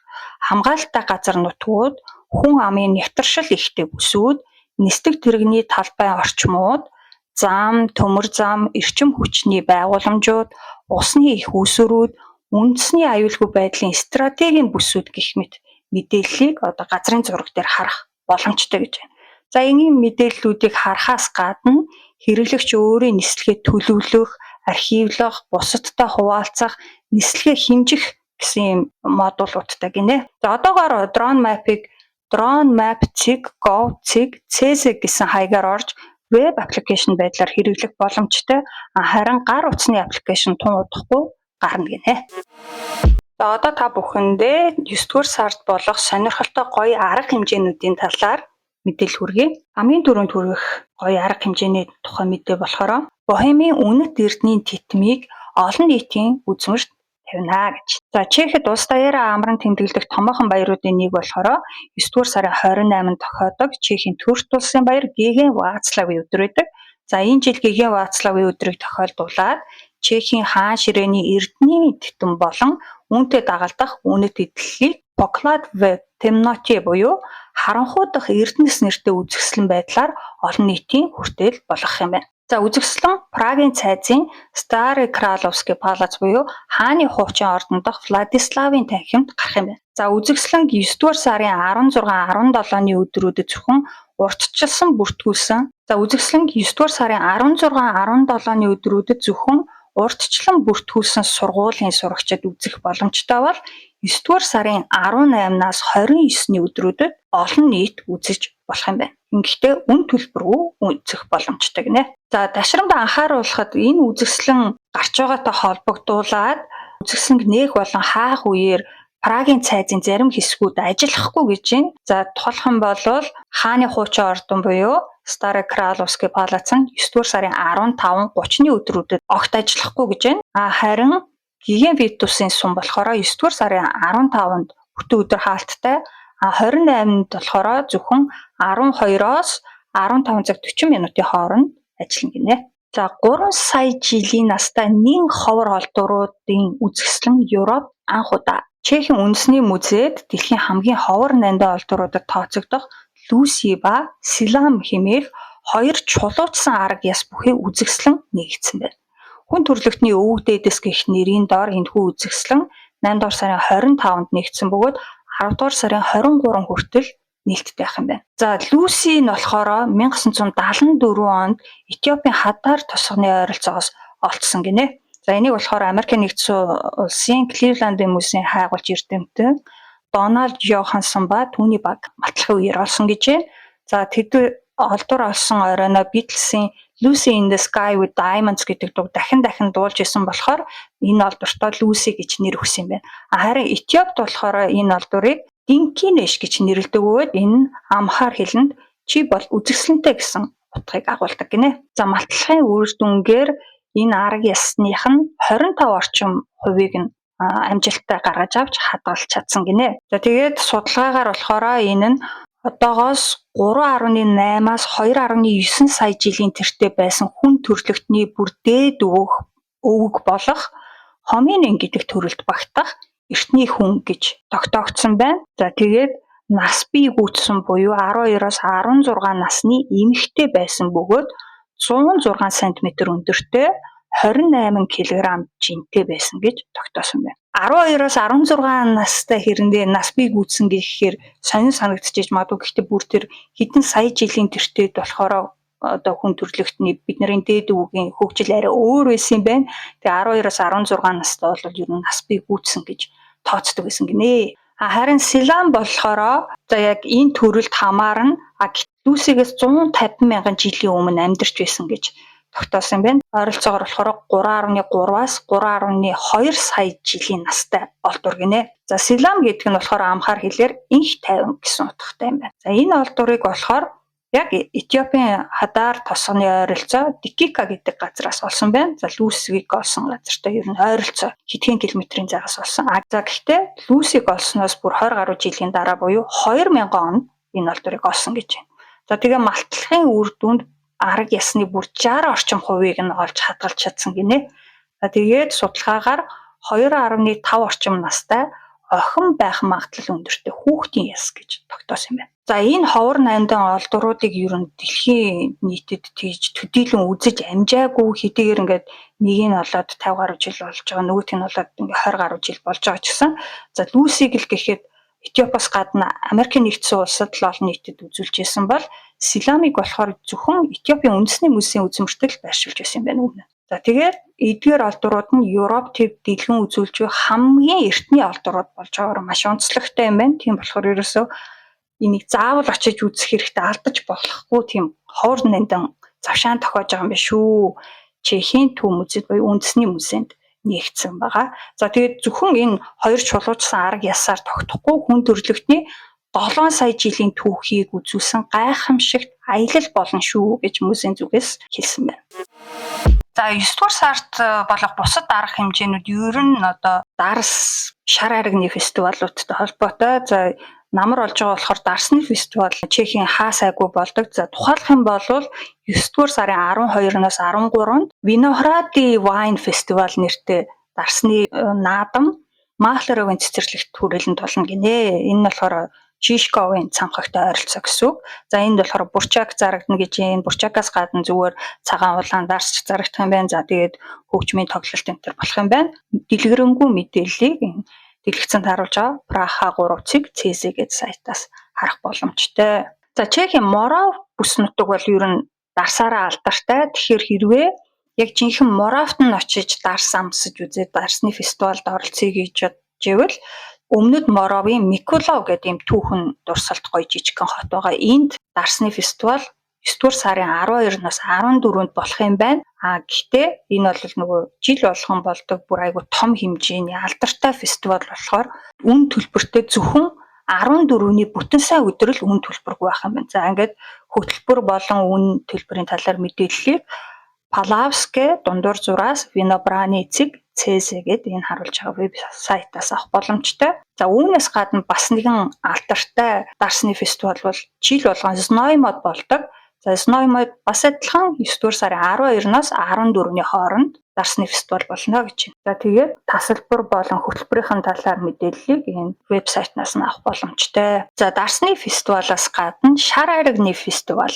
хамгаалалттай газар нутгууд, хүн амын нягтаршил ихтэй бүсүүд, нисдэг тэрэгний талбай орчмууд, зам, төмөр зам, эрчим хүчний байгууламжууд, усны их үүсвэрүүд, үндэсний аюулгүй байдлын стратегийн бүсүүд гэх мэт мэдээллийг одоо газрын зураг дээр харах боломжтой гэж байна. За, энгийн мэдээллүүдийг харахаас гадна хэрэглэгч өөрийн нислэгээ төлөвлөх, архивлах, бусадтай хуваалцах, нислэгээ хэмжих гэсэн юм модулуудтай гинэ. За, одоогоор Drone Map-ыг Drone Map цэг gov цэг cz гэсэн хаягаар орж веб application байдлаар хэрэглэх боломжтой. Харин гар утасны application тун удахгүй гарна гинэ. За, одоо та бүхэндээ 9 дугаар сард болох сонирхолтой гоё арга хэмжээнүүдийн талаар мэдээлэл хүргэе. Хамгийн түрүүнд хүргэх гоё арга хэмжээний тухай мэдээ болохоор Бохемийн үнэт эрдний тэтмийг олон нийтийн үзмэрт тавина гэж. За, Чехэд улс даяараа амран тэмдэглэх томоохон баяруудын нэг болохоор 9 дугаар сарын 28-нд тохиодог Чехийн төрт улсын баяр Геген Вацлавын өдөр байдаг. За, энэ жил Геген Вацлавын өдрийг тохиолдуулаад Чехийн хаан ширээний эрдний тэтэн болон үүнтэй дагалдах үнэт эдлэлийг Poklad в темноте буюу харанхуй дахь эрдэнэс нэртэй үзэсгэлэн байдлаар олон нийтийн хүртээл болгох юм байна. За, үзэсгэлэн Прагийн цайзын Старый Краловский палац буюу хааны хуучин ордон дахь Владиславын танхимд гарах юм байна. За, үзэсгэлэнг 9 дугаар сарын 16, 17-ны өдрүүдэд зөвхөн урьдчилсан бүртгүүлсэн. За, үзэсгэлэнг 9 дугаар сарын 16, 17-ны өдрүүдэд зөвхөн урьдчилан бүртгүүлсэн сургуулийн сурагчид үзэх боломжтой бол 9 дугаар сарын 18-наас 29-ний өдрүүдэд олон нийт үзэж болох юм байна. Ингэхдээ үнэ төлбөргүй үзэх боломжтой гинэ. За, ташрамд анхааруулахад энэ үзэсгэлэн гарч байгаатай холбогдуулаад үзэсгэлэнг нээх болон хаах үеэр Прагийн цайзын зарим хэсгүүд ажиллахгүй гэж байна. За, тухайлах юм бол хааны хуучин ордон буюу Старый Краловский палац нь 9 дугаар сарын 15, 30-ны өдрүүдэд огт ажиллахгүй гэж байна. Харин Геген Витусын сум болохоор 9 дугаар сарын 15-нд бүтэн өдөр хаалттай. 28-нд болохоор зөвхөн 12-оос 15 цаг 40 минутын хооронд ажиллана гинэ. За, 3 сая жилийн настай нэн ховор олдвруудын үзэсгэлэн Европ анх удаа. Чехийн үндэсний музейд дэлхийн хамгийн ховор нандин олдвруудад тооцогдох Люси ба Силам хэмээх хоёр чулуужсан арга яс бүхий үзэсгэлэн нээгдсэн байна. Хүн төрөлхтний өвөг дээдэс гэх нэрийн доор энэхүү үзэсгэлэн 8 дугаар сарын 25-нд нээгдсэн бөгөөд 10 дугаар сарын 23 хүртэл нээлттэй байх юм байна. За, Люси нь болохоор 1974 онд Этиопийн хадаар тосгоны ойролцоогоос олдсон гинэ. За, энийг болохоор Америкийн нэгдсэн улсын Кливлендийн музейн хайгуулч эрдэмтэн Дональд Йохансон ба түүний баг баталгын үеэр олсон гэжээ. За, тэд олдвор олсон оройноо Beatles-ийн Lucy in the Sky with Diamonds гэдэг дуу дахин дахин дуулж исэн болохоор энэ олдвортоо Lucy гэж нэр өгсөн юм байна. Харин Этиопид болохоор энэ олдворыг Динкинеш гэж нэрлэдэг бөгөөд энэ амхар хэлэнд чи бол үзэсгэлэнтэй гэсэн утгыг агуулдаг гинэ. За, малтлахын үр дүнгээр энэ арга ясных нь 25 орчим хувийг нь амжилттай гаргаж авч хадгалж чадсан гинэ. За, тэгээд судалгаагаар болохоор энэ нь одоогоос 3.8-аас 2.9 сая жилийн тэртээ байсан хүн төрөлхтний бүр дээд өвөг болох хоминин гэдэг төрөлд багтах эртний хүн гэж тогтоогдсон байна. За, тэгээд нас бий гүйцсэн буюу 12-оос 16 насны эмэгтэй байсан бөгөөд 106 см өндөртэй, 28 кг жинтэй байсан гэж тогтоосон байна. 12-оос 16 настай хэрэндээ нас бий гүйцсэн гэхээр сонин санагдчихэж магадгүй. Гэхдээ бүр тэр хэдэн сая жилийн тэртээд болохоор одоо хүн төрөлхтний, бидний дээд өвөгийн хөгжил арай өөр байсан юм байна. Тэгээ 12-оос 16 настай бол ер нь нас бий гүйцсэн гэж тооцдог байсан гинэ. А харин Селам болохоор за яг энэ төрөлд хамаарна. А Люсигээс 150 мянган жилийн өмнө амьдарч байсан гэж тогтоосон юм байна. Ойролцоогоор болохоор 3.3-аас 3.2 сая жилийн настай олдвор гинэ. За, Селам гэдэг нь болохоор амхар хэлээр энх тайван гэсэн утгатай юм байна. За, энэ олдворыг болохоор яг Этиопийн Хадар тосгоны ойролцоо Дикика гэдэг газраас олсон байна. За, Люсиг олсон газартай ер нь ойролцоо хэдхэн километрийн зайгаас олсон. А за, гэхдээ Люсиг олсноос бүр 20 гаруй жилийн дараа буюу 2000 онд энэ олдворыг олсон гэж байна. За, тэгээ малтлахын үр дүнд арга ясны бүр 60 орчим хувийг нь олж хадгалж чадсан гинэ. За, тэгээд судалгаагаар 2.5 орчим настай охин байх магадлал өндөртэй хүүхдийн яс гэж тогтоосон юм байна. За, энэ ховор нандин олдвруудыг ер нь дэлхийн нийтэд тийж төдийлөн үзэж амжаагүй хэдийгээр ингээд нэг нь олоод 50 гаруй жил болж байгаа, нөгөөх нь олоод ингээд 20 гаруй жил болж байгаа ч гэсэн, за, Люсиг л гэхэд Этиопоос гадна Америкийн нэгдсэн улсад л олон нийтэд үзүүлж исэн бол Селамыг болохоор зөвхөн Этиопийн үндэсний музейн үзмэртэл байршуулж байсан юм байна өмнө. За, тэгээд эдгээр олдврууд нь Европ төв дэлгэн үзүүлж буй хамгийн эртний олдврууд болж байгаагаар маш онцлогтой юм байна. Тийм болохоор ерөөсөө энийг заавал очиж үзэх хэрэгтэй, алдаж болохгүй тийм ховор нандин завшаан тохиож байгаа юм биш үү. Чехийн төв музейд буюу үндэсний музейд нээгдсэн байгаа. За, тэгээд зөвхөн энэ хоёр чулуужсан арга ясаар тогтохгүй хүн төрөлхтний 7 сая жилийн түүхийг үзүүлсэн гайхамшигт аялал болно шүү гэж музейн зүгээс хэлсэн байна. За, 9 дугаар сард болох бусад арга хэмжээнүүд ер нь одоо дарс, шар айрагны фестивалуудтай холбоотой. За, намар болж байгаа болохоор дарсны фестивал Чехийн хаа сайгүй болдог. За, тухайлах юм бол 9 дугаар сарын 12-наас 13-нд Vinohrady Wine Festival нэртэй дарсны наадам Махлеровын цэцэрлэгт хүрээлэнд болно гинэ. Энэ нь болохоор Жишковын цамхагтай ойролцоо гэсэн үг. За, энд болохоор бурчак зарагдана гэж юм. Бурчакаас гадна зүгээр цагаан улаан дарсч зарагдах юм байна. За, тэгээд хөгжмийн тоглолт энэ төр болох юм байна. Дэлгэрэнгүй мэдээллийг энэ дэлгэцэнд харуулж байгаа Praha 3 цэг CZ гэдэг сайтаас харах боломжтой. За, Чехийн Морав бүс нутаг бол ер нь дарсаараа алдартай. Тэгэхээр хэрвээ яг жинхэнэ Моравт нь очиж дарс амсаж үзээд дарсны фестивалд оролцъё гэж бодож ивэл Өмнөд Моравын Микулов гэдэг ийм түүхэн дурсалт гоё жижигхэн хот байгаа. Энд дарсны фестивал 9 дугаар сарын 12-наас 14-нд болох юм байна. А гэхдээ энэ бол нөгөө жил болгон болдог бүр айгу том хэмжээний алдартай фестивал болохоор үн төлбөртэй, зөвхөн 14-ний бүтэн сайн өдөр л үн төлбөргүй байх юм байна. За, ингээд хөтөлбөр болон үн төлбөрийн талаар мэдээллийг Палавске дундуур зураас Винобраны цэг CZ гэдэг энэ харуулж байгаа веб сайтаас авах боломжтой. За, үүнээс гадна бас нэгэн алдартай дарсны фестивал бол жил болгон Зноймод болдог. За, Зноймод бас адилхан 9 дугаар сарын 12-ноос 14-ний хооронд дарсны фестивал болно гэж байна. За, тэгээд тасалбар болон хөтөлбөрийн талаар мэдээллийг энэ вебсайтнаас нь авах боломжтой. За, дарсны фестивалаас гадна шар айрагны фестивал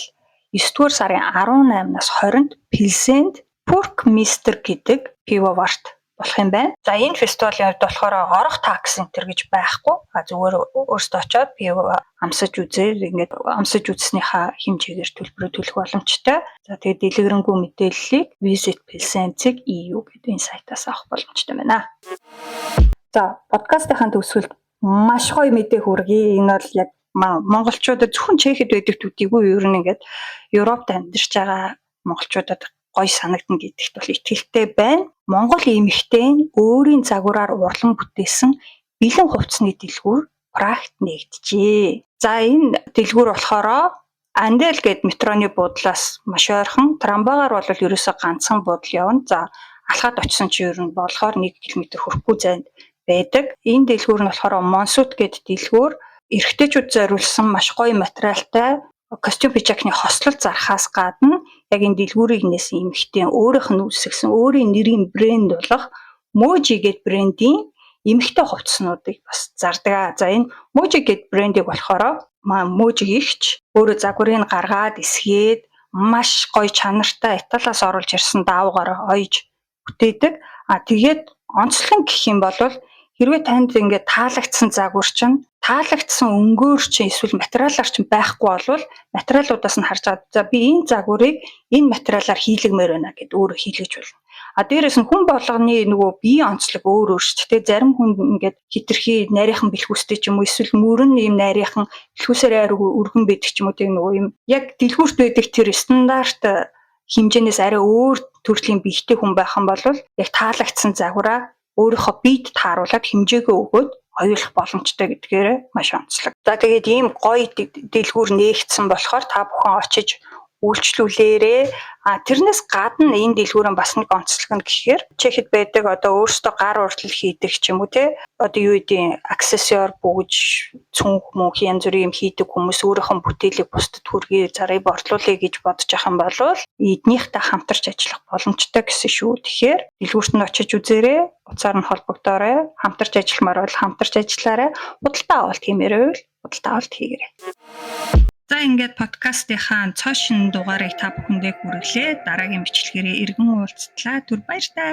9 дугаар сарын 18-наас 20-нд Пилсенд Пуркмистер гэдэг пивоварт болох юм байна. За, энэ фестивалийн хувьд болохоор орох такс энэ төр гэж байхгүй. А зүгээр өөрсдөө очиод пиво амсаж үзээд, ингээд амсаж үзснийхаа хэмжээгээр төлбөрөө төлөх боломжтой. За, тэгээд дэлгэрэнгүй мэдээллийг Visit Pilsen.eu гэдэг энэ сайтаас авах боломжтой байна. За, подкастынхаа төгсгөлд маш гоё мэдээ хүргэе. Энэ бол яг Монголчуудад зөвхөн Чехэд байдаг төдийгүй ер нь ингээд Европт амьдарч байгаа монголчуудад гоё санагдана гэдэгт бол итгэлтэй байна. Монгол эмэгтэй өөрийн загвараар урлан бүтээсэн бэлэн хувцсны дэлгүүр Прагт нээгджээ. За, энэ дэлгүүр болохоор Андел гээд метроны буудлаас маш ойрхон, трамвайгаар бол ерөөсөө ганцхан буудал явна. За, алхаад очисон чинь ер нь болохоор 1 км хүрэхгүй зайд байдаг. Энэ дэлгүүр нь болохоор Монсут гээд дэлгүүр, эрэгтэйчүүд зориулсан маш гоё материалтай костюм пижакны хослол зархаас гадна яг энэ дэлгүүрийг нээсэн эмэгтэй өөрийнх нь үүсгэсэн, өөрийн нэрийн брэнд болох Можи гээд брендийн эмэгтэй хувцаснуудыг бас зардаг. За, энэ Можи гээд брендийг болохоор Можи эгч өөрөө загварыг гаргаад эсгээд, маш гоё чанартай Италиас оруулж ирсэн даавуугаар оёж бүтээдэг. А тэгээд онцлог нь гэх юм бол хэрвээ танд ингээд таалагдсан загвар чинь таалагдсан өнгөөр чинь эсвэл материалаар чинь байхгүй болвол материалуудаас нь харж байгаа. За, би энэ загварыг энэ материалаар хийлгэмээр байна гээд өөрөө хийлгэж болно. А дээрээс нь хүн болгоны нөгөө биеийн онцлог өөр өөр шүү дээ. Зарим хүн ингээд хэтэрхий нарийнхан бэлхүүстэй ч юм уу, эсвэл мөрөн ийм нарийнхан бэлхүүсээр айр өргөн байдаг ч юм уу, тийм нөгөө юм яг дэлгүүрт байдаг тэр стандарт хэмжээнээс арай өөр төрлийн биетэй хүн байх юм бол яг таалагдсан загвараа өөрийнхөө биед тааруулаад хэмжээгээ өгөөд оюулах боломжтой гэдгээр маш онцлог. За, тэгээд ийм гоё дэлгүүр нээгдсэн болохоор та бүхэн очиж үйлчлүүлээрээ. А тэрнээс гадна энэ дэлгүүрийн бас нэг онцлог нь гэхээр Чехэд байдаг одоо өөрсдөө гар урлал хийдэг ч юм уу, те, одоо юу гэдэг, аксессуар, бөгж, цүнх мөнх, янз бүрийн юм хийдэг хүмүүс өөрийнхөө бүтээлийг бусдад хүргэе, зарыг борлуулъя гэж бодож явах юм бол эднийхтэй хамтарч ажиллах боломжтой гэсэн шүү. Тэгэхээр дэлгүүрт нь очиж үзээрэй, утсаар нь холбогдоорой, хамтарч ажилламаар бол хамтарч ажиллаарай, худалдаа авалт хиймээр байвал худалдаа авалт хийгээрэй. За, ингээд подкастынхаа цоо шинэ дугаарыг та бүхэндээ хүргэлээ. Дараагийн бичлэгээрээ эргэн уулзтлаа. Түр баяртай.